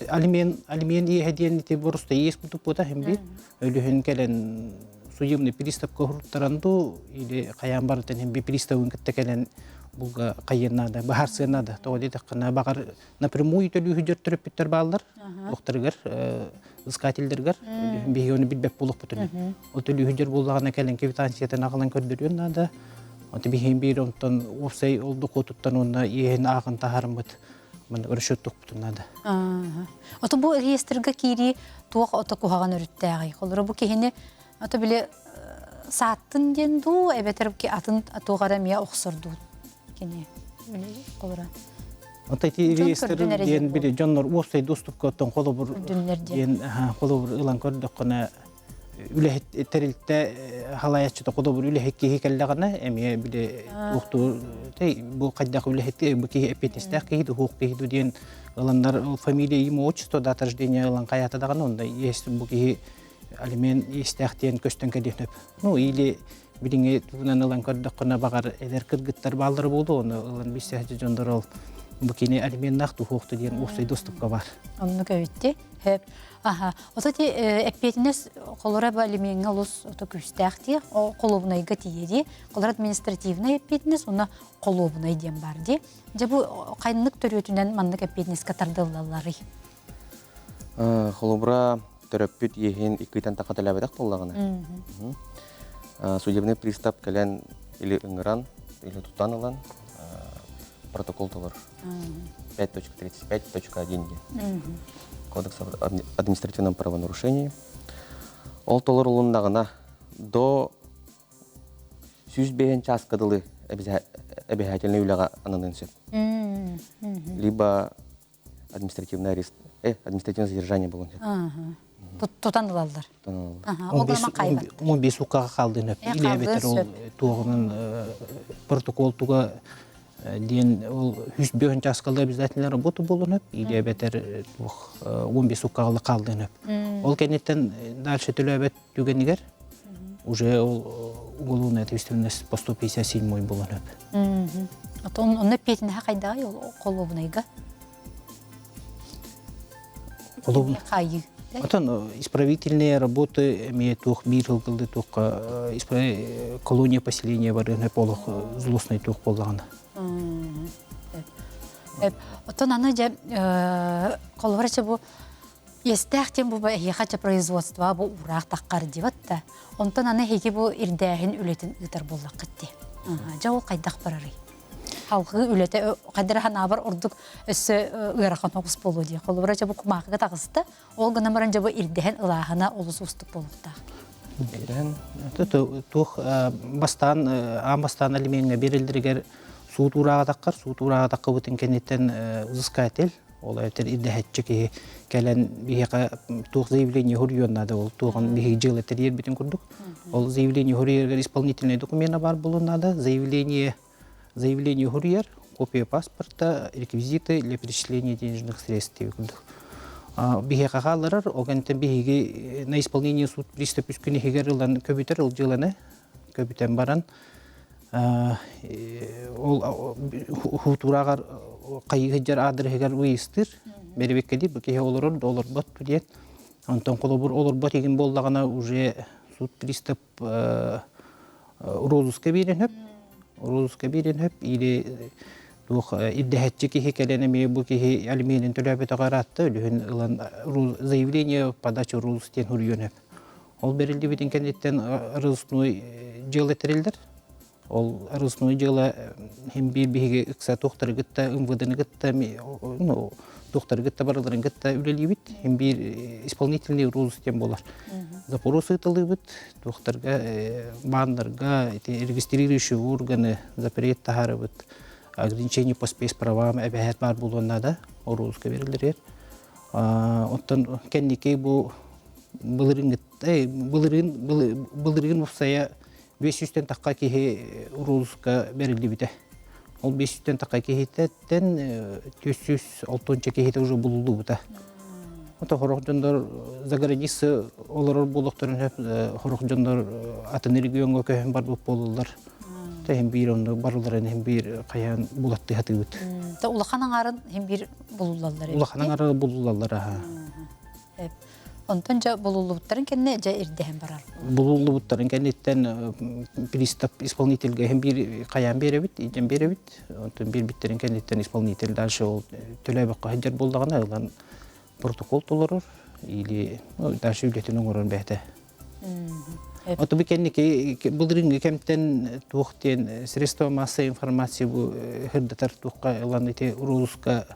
алимент алимент иэһэ диэн ити боруста иэс кутуппута хим бир өлүһүн кэлэн судебный приставка уруттаран дуу или хайаан барытын хим би приставын кытта кэлэн булга хайыан наада баһарсыан наада тоҕо диэтэххинэ баҕар напрямую төлүүһүдэр төрөппүттэр бааллар туохтарыгар искательдэргэр биһиги ону билбэт буолуохпутун ол төлүүһүдэр буоллаҕына кэлэн квитанциятын аҕалан көрдөрүөн наада Онто биһиги биир онтон уопсай ол дохуотуттан уонна иэһин ааҕан таһаарыммыт маны расчеттуохпутун наада. Ото бу реестргэ киирии туох ото куһаҕан өрүттээҕий? Холобура бу киһини ото били сааттын диэн дуу, эбэтэр атын туох эрэ эмиэ охсор дуу кини холобура. Ото ити реестр диэн били дьоннор уопсай доступка оттон холобур диэн холобур ылан көрдөххүнэ үлэһит тэрилтэ халайаччыта холобур үлэһит киһи кэллэҕинэ эмиэ били туохтуур бу хайдах үлэһит бу киһи эппиэтинэстээх киһи дуһуох киһи ду диэн ыланнар фамилия имя отчество дата рождения ылан хайаата даҕаны онно есть бу киһи алимент иэстээх диэн көстөн кэлиэн сөп ну или билиҥҥи тугунан ылан көрдөххүнэ баҕар эдэр кыргыттар бааллара буолуо ону ылан билсэ дьоннор ол бу кини алименнаах духуохту диэн уопсай доступка бар оннук эбитти Хөп. Аха. Ото ти эппиэтинэс холоро бу алимеҥҥа олус ото күүстээх дии, холуобунайга тиийэ дии. Холоро административнай эппиэтинэс уонна холуобунай диэн бар дии. Дьэ бу хайнык төрүөтүнэн маннык эппиэтинэскэ тардыллалларый? Холобура, төрөппүт иэһин иккитэн таха төлөөбөтөх буоллаҕына. Судебный пристав кэлэн или ыҥыран, или тутан ылан протокол толор. 5.35.1 диэн. Кодекс об административном правонарушении. Ол толорулуннаҕына до 105 чааска дылы обязательный үлэҕэ ананыан сөп. Либо административный арест, административное задержание буолуон сөп. Тутан ылаллар. Тутан ылаллар. 15 укаға қалдын өп. Или эбэтэр ол туоҕунан протокол туга диэн ол үс бөһөн часкалда обязательно работа буолун өп. Или эбэтэр туох 15 укаҕа қалдын өп. Ол кэнниттэн дальше төлөөбөт түгэнигэр уже ол уголовная ответственность по 157 буолан өп. Отон онно пиэтинэһэ хайдаҕый ол холуобунайга? Холуобун Хайыы. Отон исправительные работы эмиэ туох биир сылгылды туохха колония поселения барыан өп олох злостный туох буоллаҕына. Отон аны дьэ холобура бу. Иэстээх диэн бу эһиэхэ ча производство бу уураах таххар дибат да. Онтон аны эһиги бу ирдээһин үлэтин ыытар буоллаххыт дии. Дьэ ол хайдах барарый? Халҕыы үлэтэ хайдара ханаабар ордук өссө ыарахан оҕус буолуо дии. Холобура дьэ бу кумаахыга таҕыста, ол гынан баран дьэ бу ирдэһэн ылааһына олус уустук буолуохтаах. Ирдэһэн туох бастаан аан бастаан алимеҥҥа биэрэллэригэр суут уурааҕа суут уурааҕа таххыбытын кэнниттэн взыскатель ол эбэтэр ирдэһэччи киһи кэлэн биһиэхэ туох заявление суруйуон наада ол туоҕун биһиги дьыала тэрийэрбитин курдук ол заявление суруйарыгар исполнительный докумена баар буолуон наада заявление заявление суруйар копия паспорта реквизиты для перечисления денежных средств курдук биһиэхэ хаалларар ол кэнниттэн биһиги на исполнение суд пристав үс күн иһигэр ылан көбүтэр ыл дьыаланы көбүтэн баран ол хуутурааҕар хайыы сылдьар аадырыһыгар выездтыыр бэрэбиэккэлиир бу киһи олорор да олорбот диэн онтон холобур олорбот игин буоллаҕына уже суд пристав розыска биэрэн сөп розыска биэрэн сөп или туох ирдэһэччи киһи кэлэн эмиэ бу киһи алименин төлөөбөтөҕө ыраатта өлүһүн ылан заявление подача розыск диэн суруйуон сөп Ол бэриллибитин кэнниттэн розыскной дьыала тэриллэр. Ол розыскной дьыала хим биир биһиги ыкса туохтары кытта МВДны кытта ну туохтары кытта барыларын кытта үлэлиибит. Хим биир исполнительный розыск диэн буолар. Запрос ыытылыыбыт туохтарга бааннарга ити регистрирующие органы запрет таһаарабыт. Ограничение по спецправам эбэһээт баар буолуон наада. Розыска берилер. Оттон кэнники бу былырыыҥҥытта былырыын былырыын уопсайа 500-тэн тахха киһи уруулуска бэриллибитэ. Ол 500-тэн тахха киһиттэн 460 киһитэ уже булуллубута. Ото хорох дьоннор за граница олорор буолуохтарын сөп хорох дьоннор атын региоҥҥа көһөн барбыт буолаллар. Тэһин биир онно барыларын иһин биир хайаан булаттыы хатыыбыт. Та улахан аҥаарын иһин биир булуллаллар. Улахан аҥаары булуллаллар аха. Онтон дьэ булуллубуттарын кэннэ дьэ ирдэһэн барар. Булуллубуттарын кэнниттэн пристав исполнительгэ иһин биир хайаан биэрэбит, илдьэн биэрэбит. Онтон биэрбиттэрин кэнниттэн исполнитель дальше ол төлөөбөккө сылдьар буоллаҕына ылан протокол толорор или дальше үлэтин оҥорор бэйэтэ. Ото бу кэнники былырыыҥҥы кэмтэн туох диэн средства массовой информации бу сырдатар туохха ылан ити уруулуска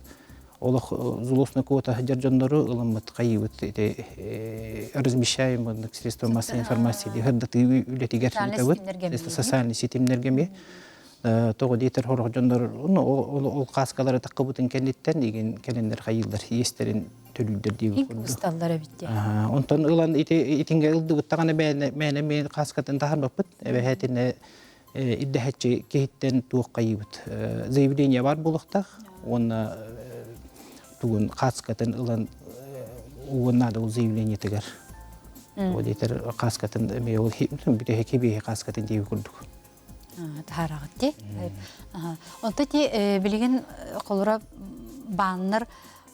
олох злостный квота сылдьар дьоннору ылыммыт хайыыбыт ити размещаем маннык средства массовой информации сырдатыы үлэтигэр ыытабыт социальный ситимнэргэ эмиэ тоҕо диэтэр сорох дьоннор ол кааскалары таккыбытын кэнниттэн игин кэлэннэр хайыыллар иэстэрин төлүүллэр диэбит курдук. Усталлар эбит дии. Онтон ылан ити итингэ ылдыбыт даҕаны мээнэ мээнэ кааскатын таһарбаппыт. Эбэһээтинэ ирдэһэччи киһиттэн туох хайыыбыт заявление бар буолуохтаах уонна тугун кааскатын ылан угун наада ол заявлениетыгар. Ол диэтэр кааскатын эмиэ ол бүтэһик кибиэһи кааскатын диэби курдук. Таһаараҕыт дии. Онто ти билигин холура бааннар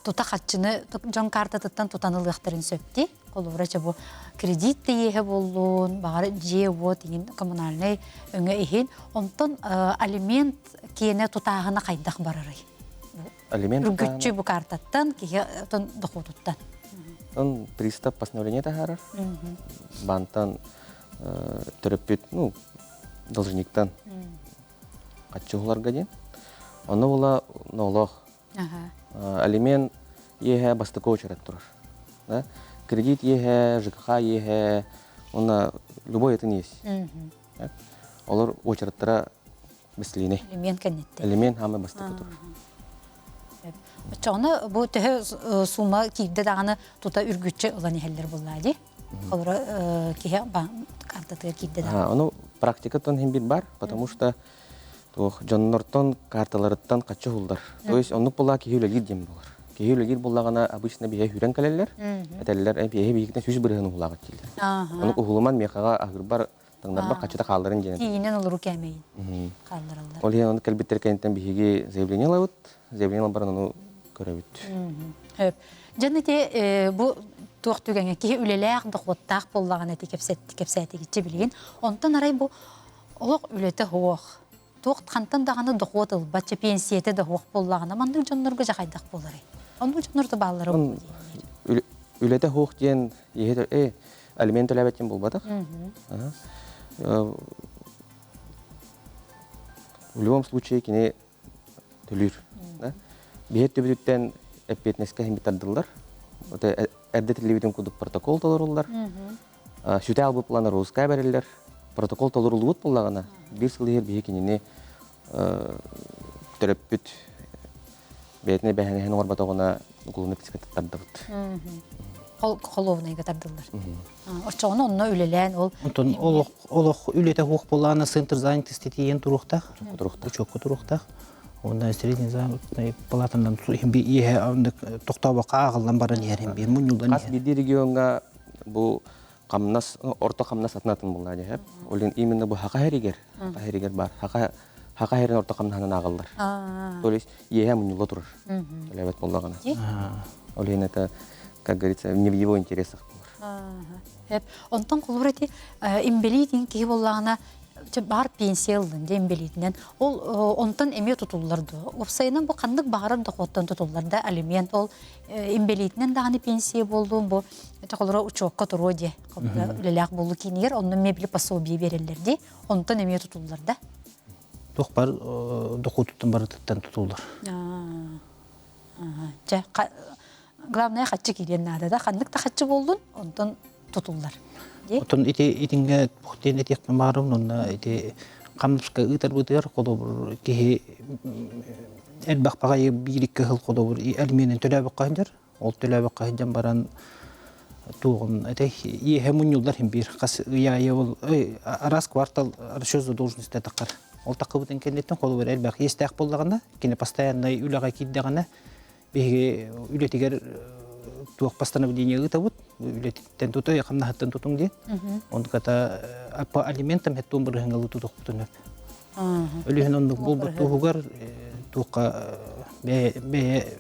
тута хаччыны дьон картатыттан тутан ылыахтарын сөп дии. Холобура чэ бу кредит тиийиһэ буоллун, баҕар дьиэ-уот иһин коммунальнай өҥө иһин. Онтон алимент киэнэ тутааһына хайдах барарый? Алимент Үргүччү бу картаттан, киһи отон дохуотуттан. Он пристав постановление таһаарар. Бантан төрөппүт, ну, должниктан хаччы диэн. Онно була ноолоох Алимент иэһэ бастакы очерет турар. Да? Кредит иэһэ, ЖКХ иэһэ, уонна любой атын иэс. Олор очереттара бэслиинэй. Алимент кэнниттэн. Алимент хаамай бастакы турар. Оччоҕуна бу төһө сумма киирдэ даҕаны тута үргүччү ылан иһэллэр буоллаа дии. Холоро киһи картатыгар киирдэ даҕаны. Ону практикаттан иһин бир бар, потому что туох дьоннортон карталарыттан хаччы уһуллар. То есть оннук буоллаҕа киһи үлэлиир диэн буолар. Киһи үлэлиир буоллаҕына обычно биһэ хүрэн кэлэллэр. Этэллэр биһи биһигитин 100% уһулаҕыт дииллэр. Оннук уһулуман миэхэҕэ аһыырбар таҥнарбар хаччыта хаалларын диэн. Тиийинэн олору кээмэйин хааллараллар. Ол иһин оннук кэлбиттэр кэнниттэн биһиги заявление ылабыт. Заявление ылан баран ону көрөбүт. Хөп. Дьон ити бу туох түгэҥэ киһи үлэлээх, дохуоттаах буоллаҕына ити кэпсээтигиччи билигин. Онтон арай бу Олох үлэтэ суох. Туох хантан даҕаны дохуот ылбат, чэ пенсийэтэ да суох буоллаҕына, маннык дьоннорго дьэ хайдах буоларый? Оннук дьоннор да бааллара буолуо дииллэр. Үлэтэ суох диэн иһи алимент төлөөбөт диэн буолбатах. В любом случае кини төлүүр. Биһиэт төбүтүттэн эппиэтинэскэ иһин тардыллар. Эрдэ тиллибитин курдук протокол толоруллар. Сүтэ албыт плана розыская бэриллэр. Протокол толоруллубут буоллаҕына, биир сыл иһигэр биһи кинини төрөппүт бэйэтин эбэһинэһин оҥорботоҕуна уголовный списка тардабыт. Холуобунайга тардыллар. Оччоҕуна онно үлэлээн ол Онтон олох олох үлэтэ суох буоллаҕына центр занятости тиийэн туруохтаах. Учуокка туруохтаах. Онно средний заработной палатанан иэһэ тохтообокко ааҕыллан баран иһэр биир мунньуллан Хас биирдии региоҥҥа бу хамнас орто хамнас атын атын буолла дьэ. Ол именно бу хака хэригэр, хака хэригэр бар. Хака хака хэрин орто хамнаһынан ааҕыллар. То есть иэһэ мунньулла турар. Төлөөбөт буоллаҕына. Ол иһин это, как говорится, не в его интересах болар. Онтон холобур ити имбэлиитин киһи буоллаҕына баар пенсия ыллын дьэ имбэлиитинэн ол онтон эмиэ тутуллар дуо? Уопсайынан бу ханнык баҕарар дохуоттан тутуллар да алимент ол имбэлиитинэн даҕаны пенсия буоллун бу холобура учуокка туруо диэ үлэлээх буолуу киинигэр онно эмиэ били пособие биэрэллэр дии онтон эмиэ тутуллар да Туох бар дохуотуттан барытыттан тутуллар. Чэ, главное хаччы киириэн наада да ханнык да хаччы буоллун онтон тутуллар. Отон ити итингэ диэн этиэхпин баарым онно ити хамнаска ыытарбытыгар холобур киһи элбэх баҕайы биир-икки сыл холобур алименын төлөөбөккө сылдьар. Ол төлөөбөккө сылдьан баран туоҕун этэй иэһэ мунньуллар иһин биир хас ый аайы ол араас квартал расчет задолженности таххар. Ол таххыбытын кэнниттэн холобур элбэх иэстээх буоллаҕына кини постояннай үлэҕэ киирдэҕинэ биһиги үлэтигэр туох постановление ыытабыт үлэтиттэн тута хамнаһыттан тутуҥ диэн онтуката по алиментам хеттуон бырыһыҥалыы тутуохпутун сөп өлүһүн оннук буолбут туһугар туохха бэйэ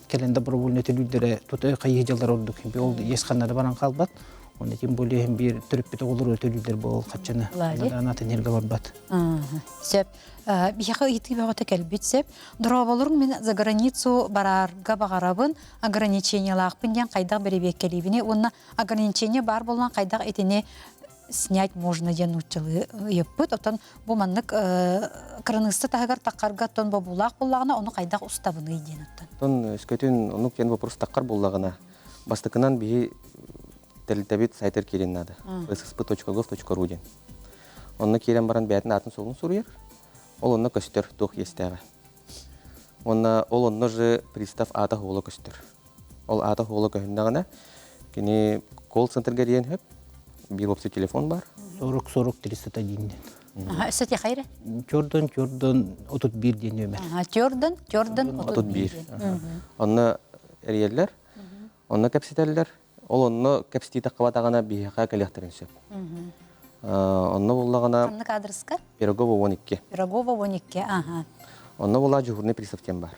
кэлэн добровольно төлүүллэрэ тута хайыы дьаллар ордук ол иэс ханна да баран хаалбат Оны тем более биир төрөппүт оҕолору төлүүллэр буол хаччаны анатын эргэ барбат. Сөп. Биһиэхэ ыйытыы бөҕөтө кэлбит сөп. Дорооболоруҥ мин за границу бараарга баҕарабын, ограничениелаахпын диэн хайдах бэрэбиэркэлиибиний уонна ограничение баар буолан хайдах итини снять можно диэн нууччалыы ыйыппыт. Оттон бу маннык кыраныысса таһыгар таххарга оттон бобуулаах буоллаҕына ону хайдах устабыный диэн оттон. Оттон өскөтүн оннук диэн вопрос таххар буоллаҕына бастакынан биһи тэрилтэбит сайтар киирэн наада. ssp.gov.ru диэн. Онно киирэн баран бэйэтин аатын суолун суруйар. Ол онно көстөр туох иэстээҕэ. Уонна ол онно же пристав аата хуола көстөр. Ол аата хуола көһүннэҕинэ кини колл-центрга диэн хөп биир уопсай телефон бар. 40 40 301 диэн. Ага, өссө тихайра? Чордон чордон 31 диэн нөмер. Ага, чордон чордон 31. Онно эрийэллэр. Онно кэпсэтэллэр. Ол онно кэпсэтии таххыбатаҕына биһиэхэ кэлиэхтэрин сөп. Онно буллаҕына Ханнык аадырыска? Пирогова 12. Пирогова 12, аха. Онно була дежурный пристав диэн бар.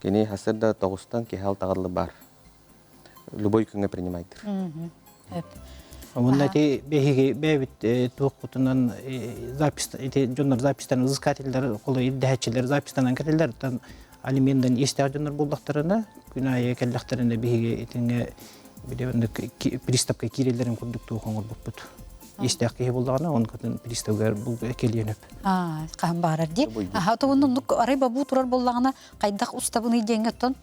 Кини хасыр тоҕустан киһи алтаҕарлы бар. Любой күҥҥэ принимайдыр. Уонна ити биһиги бэйэбит туохпутунан запись ити дьоннор записьтан взыскателлэр холо ирдэһэччилэр записьтанан кэтэллэр алимендан иэстээх дьоннор буоллахтарына күн аайы кэллэхтэринэ биһиги итингэ били приставка киирэллэрин курдук туох оҥорбуппут иэстээх киһи буоллаҕына он кытын приставгар кэлиэн өп хаһан баарар дии аха тугун оннук арай бабуу турар буоллаҕына хайдах устабыный диэҥҥэ оттон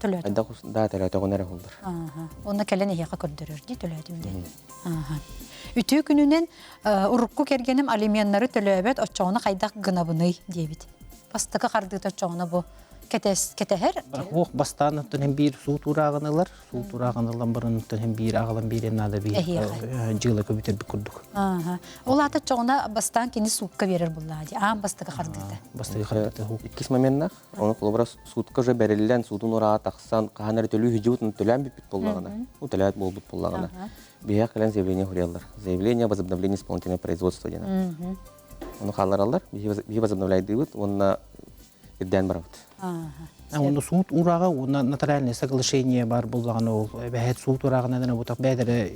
төлөөтүм хайдах да төлөөтөҕүн эрэ холлор онно кэлэн эһиэхэ көрдөрөр дии төлөөтүм диэн үтүө күнүнэн урукку кэргэним алименнары төлөөбөт оччоҕуна хайдах гынабыный диэбит Бастакы хардыыта оччоҕуна бу кэтэс кэтэһэр. Уох бастаан оттон һин биир суут уурааҕын ылар, суут уурааҕын ылан баран оттон һин биир аҕалан биэриэн наада биир дьыала көбүтэрбит курдук. Ол аата оччоҕуна бастаан кини суукка биэрэр буллаа дии. Аан бастакы хардыыта. Бастакы хардыыта. Иккис моменнах, оны холобура суутка уже бэриллэн, суутун ураа тахсан, хаһан эрэ төлүү хижибут, төлөөн бүппүт буоллаҕына, ну төлөөт буолбут буоллаҕына, биһиэх кэлэн заявление хуруйаллар. Заявление о возобновлении исполнительного производства диэн. Ону хааллараллар, биһи возобновляйдыыбыт уонна ирдээн барабыт. Онно суут урааҕа уонна нотариальное соглашение бар буоллаҕына ол эбэһээт суут урааҕынан эрэ бутах бэйэлэрэ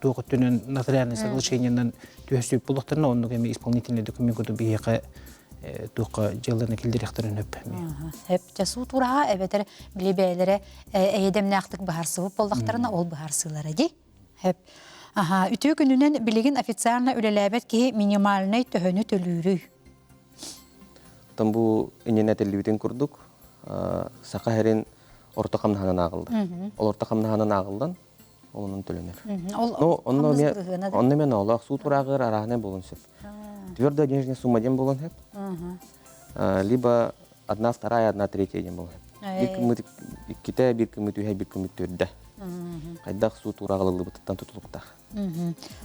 туох өттүнэн нотариальное соглашениенан түһэрсибит буоллахтарына оннук эми исполнительный документ курдук биһиэхэ туохха дьыаланы киллэриэхтэрин сөп. Сөп. Дьэ суут ураһа эбэтэр били бэйэлэрэ эйэдэмнээхтик быһаарсыбыт буоллахтарына ол быһаарсыылара дии. Сөп. Аха, үтүө күнүнэн билигин официально үлэлээбэт киһи минимальнай төһөнү төлүүрүй? Оттон бу иннинэ этиллибитин курдук, саха сирин орто хамнаһынан ааҕыллар. Ол орто хамнаһынан ааҕыллан, ол онон төлөнөр. Ол онно онно мен олох суут урааҕыр арааһынай буолуон сөп. Твердая денежная сумма диэн буолуон сөп. Либо одна вторая, одна третья диэн буолуон сөп. Биир күммүт иккитэ, биир күммүт үһэ, биир күммүт төрдө. Хайдах суут урааҕылыллыбытыттан тутулуктаах.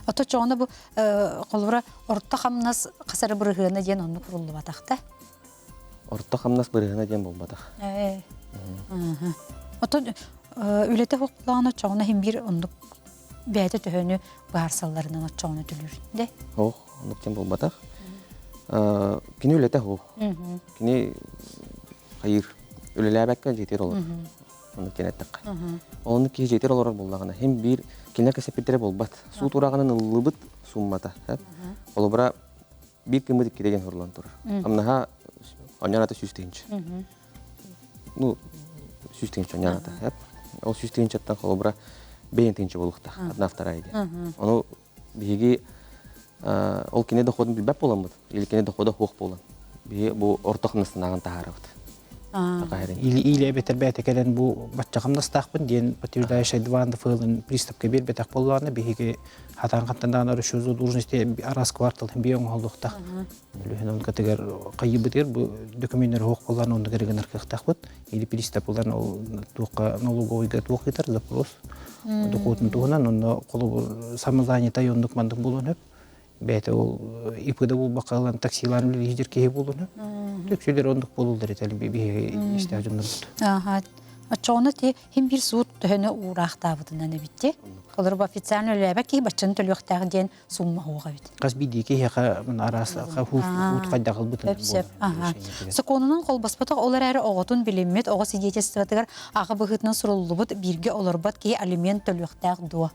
Ото чоҕуна бу холобура орто хамнас хасары бырыһыана диэн оннук уруллубатах да? Орто хамнас бырыһыана диэн буолбатах. Отон үлэтэ хоқлаан оччоҕуна иһин биир оннук бэйэтэ төһөнү быһаарсалларынан оччоҕуна төлүүр де? Ох, оннук диэн буолбатах. Кини үлэтэ хоох. Кини хайыр үлэлээбэккэ дьиэтигэр олорор. Оннук диэн эттэххэ. Оннук киһи дьиэтигэр олорор буоллаҕына, иһин биир кинилэр кэсэппиттэрэ буолбат. Суут урааҕынан ыллыбыт суммата. Холобура, биир кыммыт иккитэ диэн хорлон турар. Хамнаһа онньон ата 100 тыһыынча. Ну, 100 тыһыынча онньон ата. Ол 100 тыһыынчаттан холобура 5 тыһыынча буолуохтаах. Одна вторая диэн. Ону биһиги ол кини доходун билбэт буоламмыт, или кини дохода суох буолан, биһи бу орто хамнастанааҕын таһаарабыт. Или эбэтэр бэйэтэ кэлэн бу бачча хамнастаахпын диэн подтверждающий два НДФЛ-ын приставка биэрбэтэх буоллаҕына биһиги хатаан хаттан расчет задолженности араас квартал биэ оҥоһуллуохтаах. Үлүһүн онкатыгар хайыбытыгар бу документар суох буоллаҕына оннугар гынар кыахтаахпыт. Или пристав булан ол туохха налоговыйга туох ыытар запрос дохуотун туһунан онно холобур самозанятай оннук мандык буолуон сөп. Бэйэтэ ол ИП-да булбакка ылан таксилаан үлэлиир киһи буолуон сөп. Үксүлэр оннук буолуллар этэ биһиги истээх дьоннорбут. Аха. Оччоҕуна ти хим биир суут төһөнү уураахтаабытынан эбит ти. Олор бу официально үлэлээбэт киһи баччаны төлүөхтээх диэн сумма суох эбит. Хас биирдии киһиэхэ араас хуут хайдах ылбытын Сөп, аха. Сокуонунан холбоспотох ол эрээри оҕотун билиммит оҕо свидетельствотыгар аҕа быһыытынан суруллубут бииргэ олорбот киһи алимент төлүөхтээх дуо?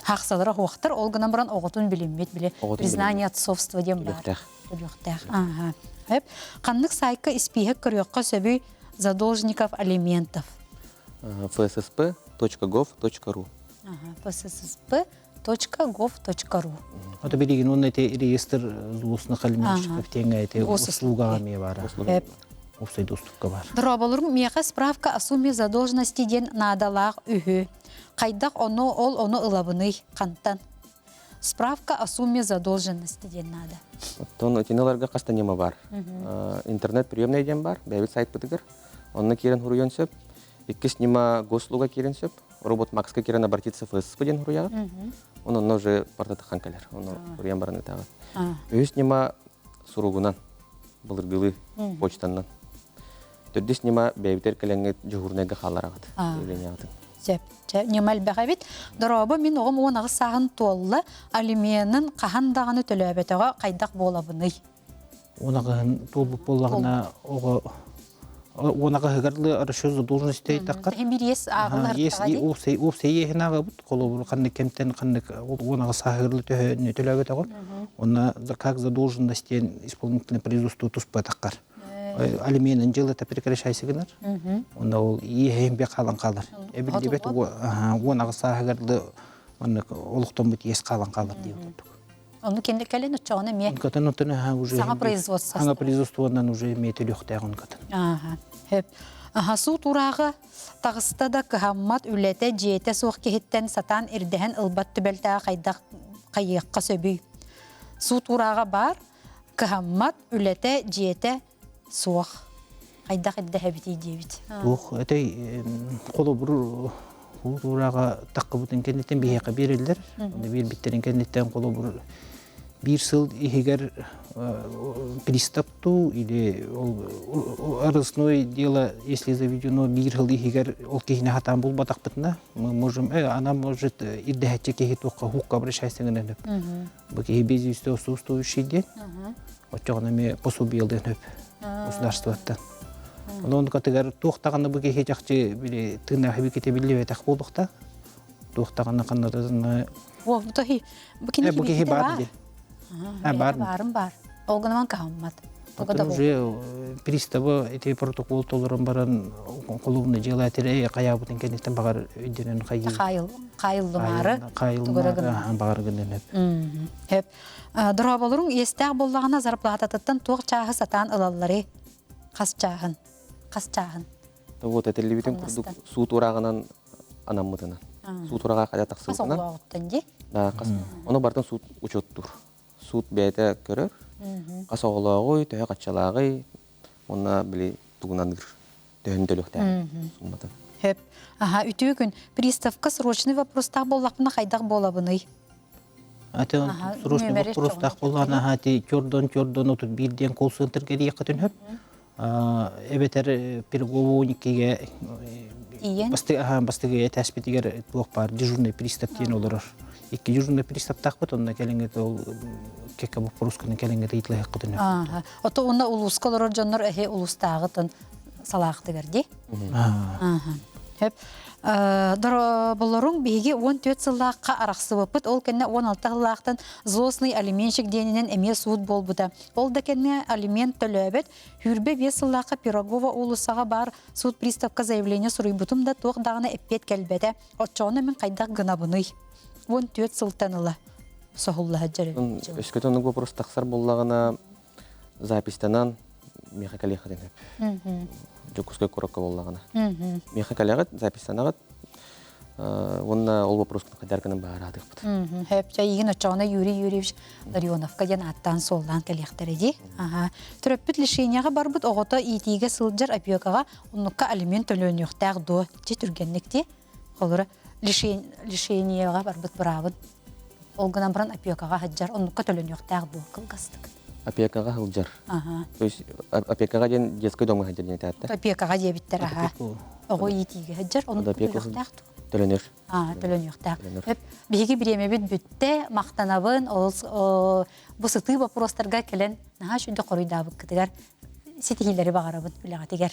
Хахсалара хуохтар, ол гынан баран оҕотун билиммит, били признание отцовства диэн баар. Төлүөхтээх. Аха. Хөп. Ханнык сайтка испииһэк көрүөххэ сөбүй задолжников алиментов? fssp.gov.ru fssp.gov.ru Ото билигин уонна ити реестр злостных алиментщиков диэҥҥэ ити услугаҕа эмиэ баара. Уопсай доступка бар. Дорооболорум миэхэ справка о сумме задолженности диэн наадалаах үһү. Хайдах ону ол ону ылабыный? Хантан? Справка о сумме задолженности диэн наада. Оттон итини ыларга хас да ньыма бар. Интернет приемный диэн бар, бэйэбит сайтпытыгар. Онно киирэн суруйуон сөп. Иккис ньыма госуслуга киирэн сөп. Робот Макска киирэн обратиться в ФССП диэн суруйаҕыт. Онно уже партатахан кэлэр. Ону суруйан баран ытаҕыт. Үһүс ньыма суругунан, былыргылыы почтаннан. Төрдүс ньыма бэйэбитэр кэлэҥҥит дьуһуурунайга хааллараҕыт. Заявлениеҕытын. Сөп. Чэ, ньыма элбэх эбит. Дорообо, мин оҕом 18 сааһын туолла. Алименын хаһан даҕаны төлөөбөтөҕө хайдах буолабыный? 18-ын туолбут буоллаҕына оҕо 18-ыгар расчет задолженности таххар. Биир иэс ааҕыллар. Иэс уопсай иэһин ааҕабыт. Холобур ханнык кэмтэн ханнык 18 сааһыгар төһө төлөөбөтөҕүн. Онно как задолженность диэн исполнительное производство туспа таххар. Алименын дьыалата прекращайся гынар. Онно ол иэһин бе хаалан хаалар. Эбиллибэт 18 сааһыгар оннук олохтоммут иэс хаалан хаалар диэн курдук. Ону кэннэ кэлин оччоҕуна эмиэ Онкотон отон аха уже саҥа производство. Саҥа производствонан уже эмиэ төлүөхтээх онкотон. Аха. Хөп. Аха суут урааҕы таҕыста да кыһаммат үлэтэ дьиэтэ суох киһиттэн сатаан ирдэһэн ылбат түбэлтэҕэ хайдах хайыахха сөбүй? Суут урааҕа баар, кыһаммат үлэтэ дьиэтэ суох. Хайдах ирдэһэбитий диэбит. Туох этэй холобур суут уурааҕа таххыбытын кэнниттэн биһиэхэ биэрэллэр. Онно биэрбиттэрин кэнниттэн холобур биир сыл иһигэр пристав туу или ол арысной дело если заведено биир сыл иһигэр ол киһини хатаан булбатахпытына мы можем она может ирдэһэччи киһи туохха хукка обращайся гынан сөп бу киһи без вести отсутствующий диэн оччоҕуна эмиэ пособиелыан сөп государствоттан онон катыгар туох даҕаны бу киһи чахчы били тыыннаах биките биллибэтэх буолуохтаах туох даҕаны ханнатытына О, бу кини бу киһи баар диэн баар баарым баар. Ол гынан каһаммат. Оттон уже приставы ити протокол толорон баран холубна дьыала этэр хайаабытын кэнниттэн баҕар өйдөнөн хайыы. Хаайыллымаары. Хаайыллымаары баҕар гынан Хөп. Дорооболоруҥ иэстээх буоллаҕына зарплататыттан туох чааһы сатаан ылалларый? Хас чааһын? Хас чааһын? Вот этиллибитин курдук суут урааҕынан анаммытынан. Суут ураҕа хайа тахсыбытынан. Хас оҕолооҕуттан дии? Да, хас. Ону бартын суут учуоттуур. Суут бэйэтэ көрөр. Хас оҕолооҕуй, төһө хаччалааҕый, уонна били тугунаныыр төһөнү төлүөхтээх сумматын. Хөп. Аха, үтүө күн. Приставка срочный вопростаах буоллахпына хайдах буолабыный? Аты срочный вопростаах буоллаҕына аха ти чордон чордон 31 диэн колл-центр кэлиэххитин хөп. Эбэтэр Пироговникигэ бастыгы этээспитигэр туох баар дежурный пристав диэн олорор. Икки дежурный приставтаахпыт, онно кэлиҥҥит ол кэккэ боппуруусканы кэлиҥҥит ыйыталаһыаххытын Ааха. Ото уонна улууска олорор дьоннор эһи улуустааҕытын салаахтыгар дии. Ааха. Хөп. Дорооболоруҥ биһиги 14 сыллаахха арахсыбыппыт. Ол кэннэ 16 сыллаахтан злостный алименщик диэнинэн эмиэ суут буолбута. Ол да кэннэ алимент төлөөбөт. Хүрбэ биэс сыллаахха Пирогова уулуссаҕа баар суут приставка заявление суруйбутум да туох даҕаны эппиэт кэлбэтэ. Оччоҕуна мин хайдах гынабыный? 14 сылтан ыла соһулла сылдьар эбит. Өскөтө оннук вопрос тахсар буоллаҕына записьтанан миэхэ кэлиэххитин сөп. Дьокуускай куоракка буоллаҕына. Миэхэ кэлэҕит, записьтанаҕыт уонна ол вопроскун хайдар гынан баараатыахпыт. Хөп, чэ, игин оччоҕуна Юрий Юрьевич Ларионовка диэн ааттаан суоллаан кэлиэхтэрэ дии. Аха. Төрөппүт лишениеҕа барбыт оҕото иитиигэ сылдьар опекаҕа оннукка алимент төлөнүөхтээх дуо? Дьэ түргэнник дии. Холура лишениеҕа барбыт быраабын. Ол гынан баран опекаҕа сылдьар, оннукка төлөнүөхтээх дуо кылгастык? Опекаҕа сылдьар. Аха. То есть опекаҕа диэн детский домҥа сылдьар диэн этээттэ. Опекаҕа диэбиттэр аха. Оҕо иитиигэ сылдьар, оннукка төлүөхтээх дуо? Төлөнөр. Төлөнүөхтээх. Биһиги бириэмэбит бүттэ, махтанабын. Ол бу сытыы боппуруостарга кэлэн наһаа үчүгэй хоруйдаабыккытыгар ситиһиилэри баҕарабын үлэҕитигэр.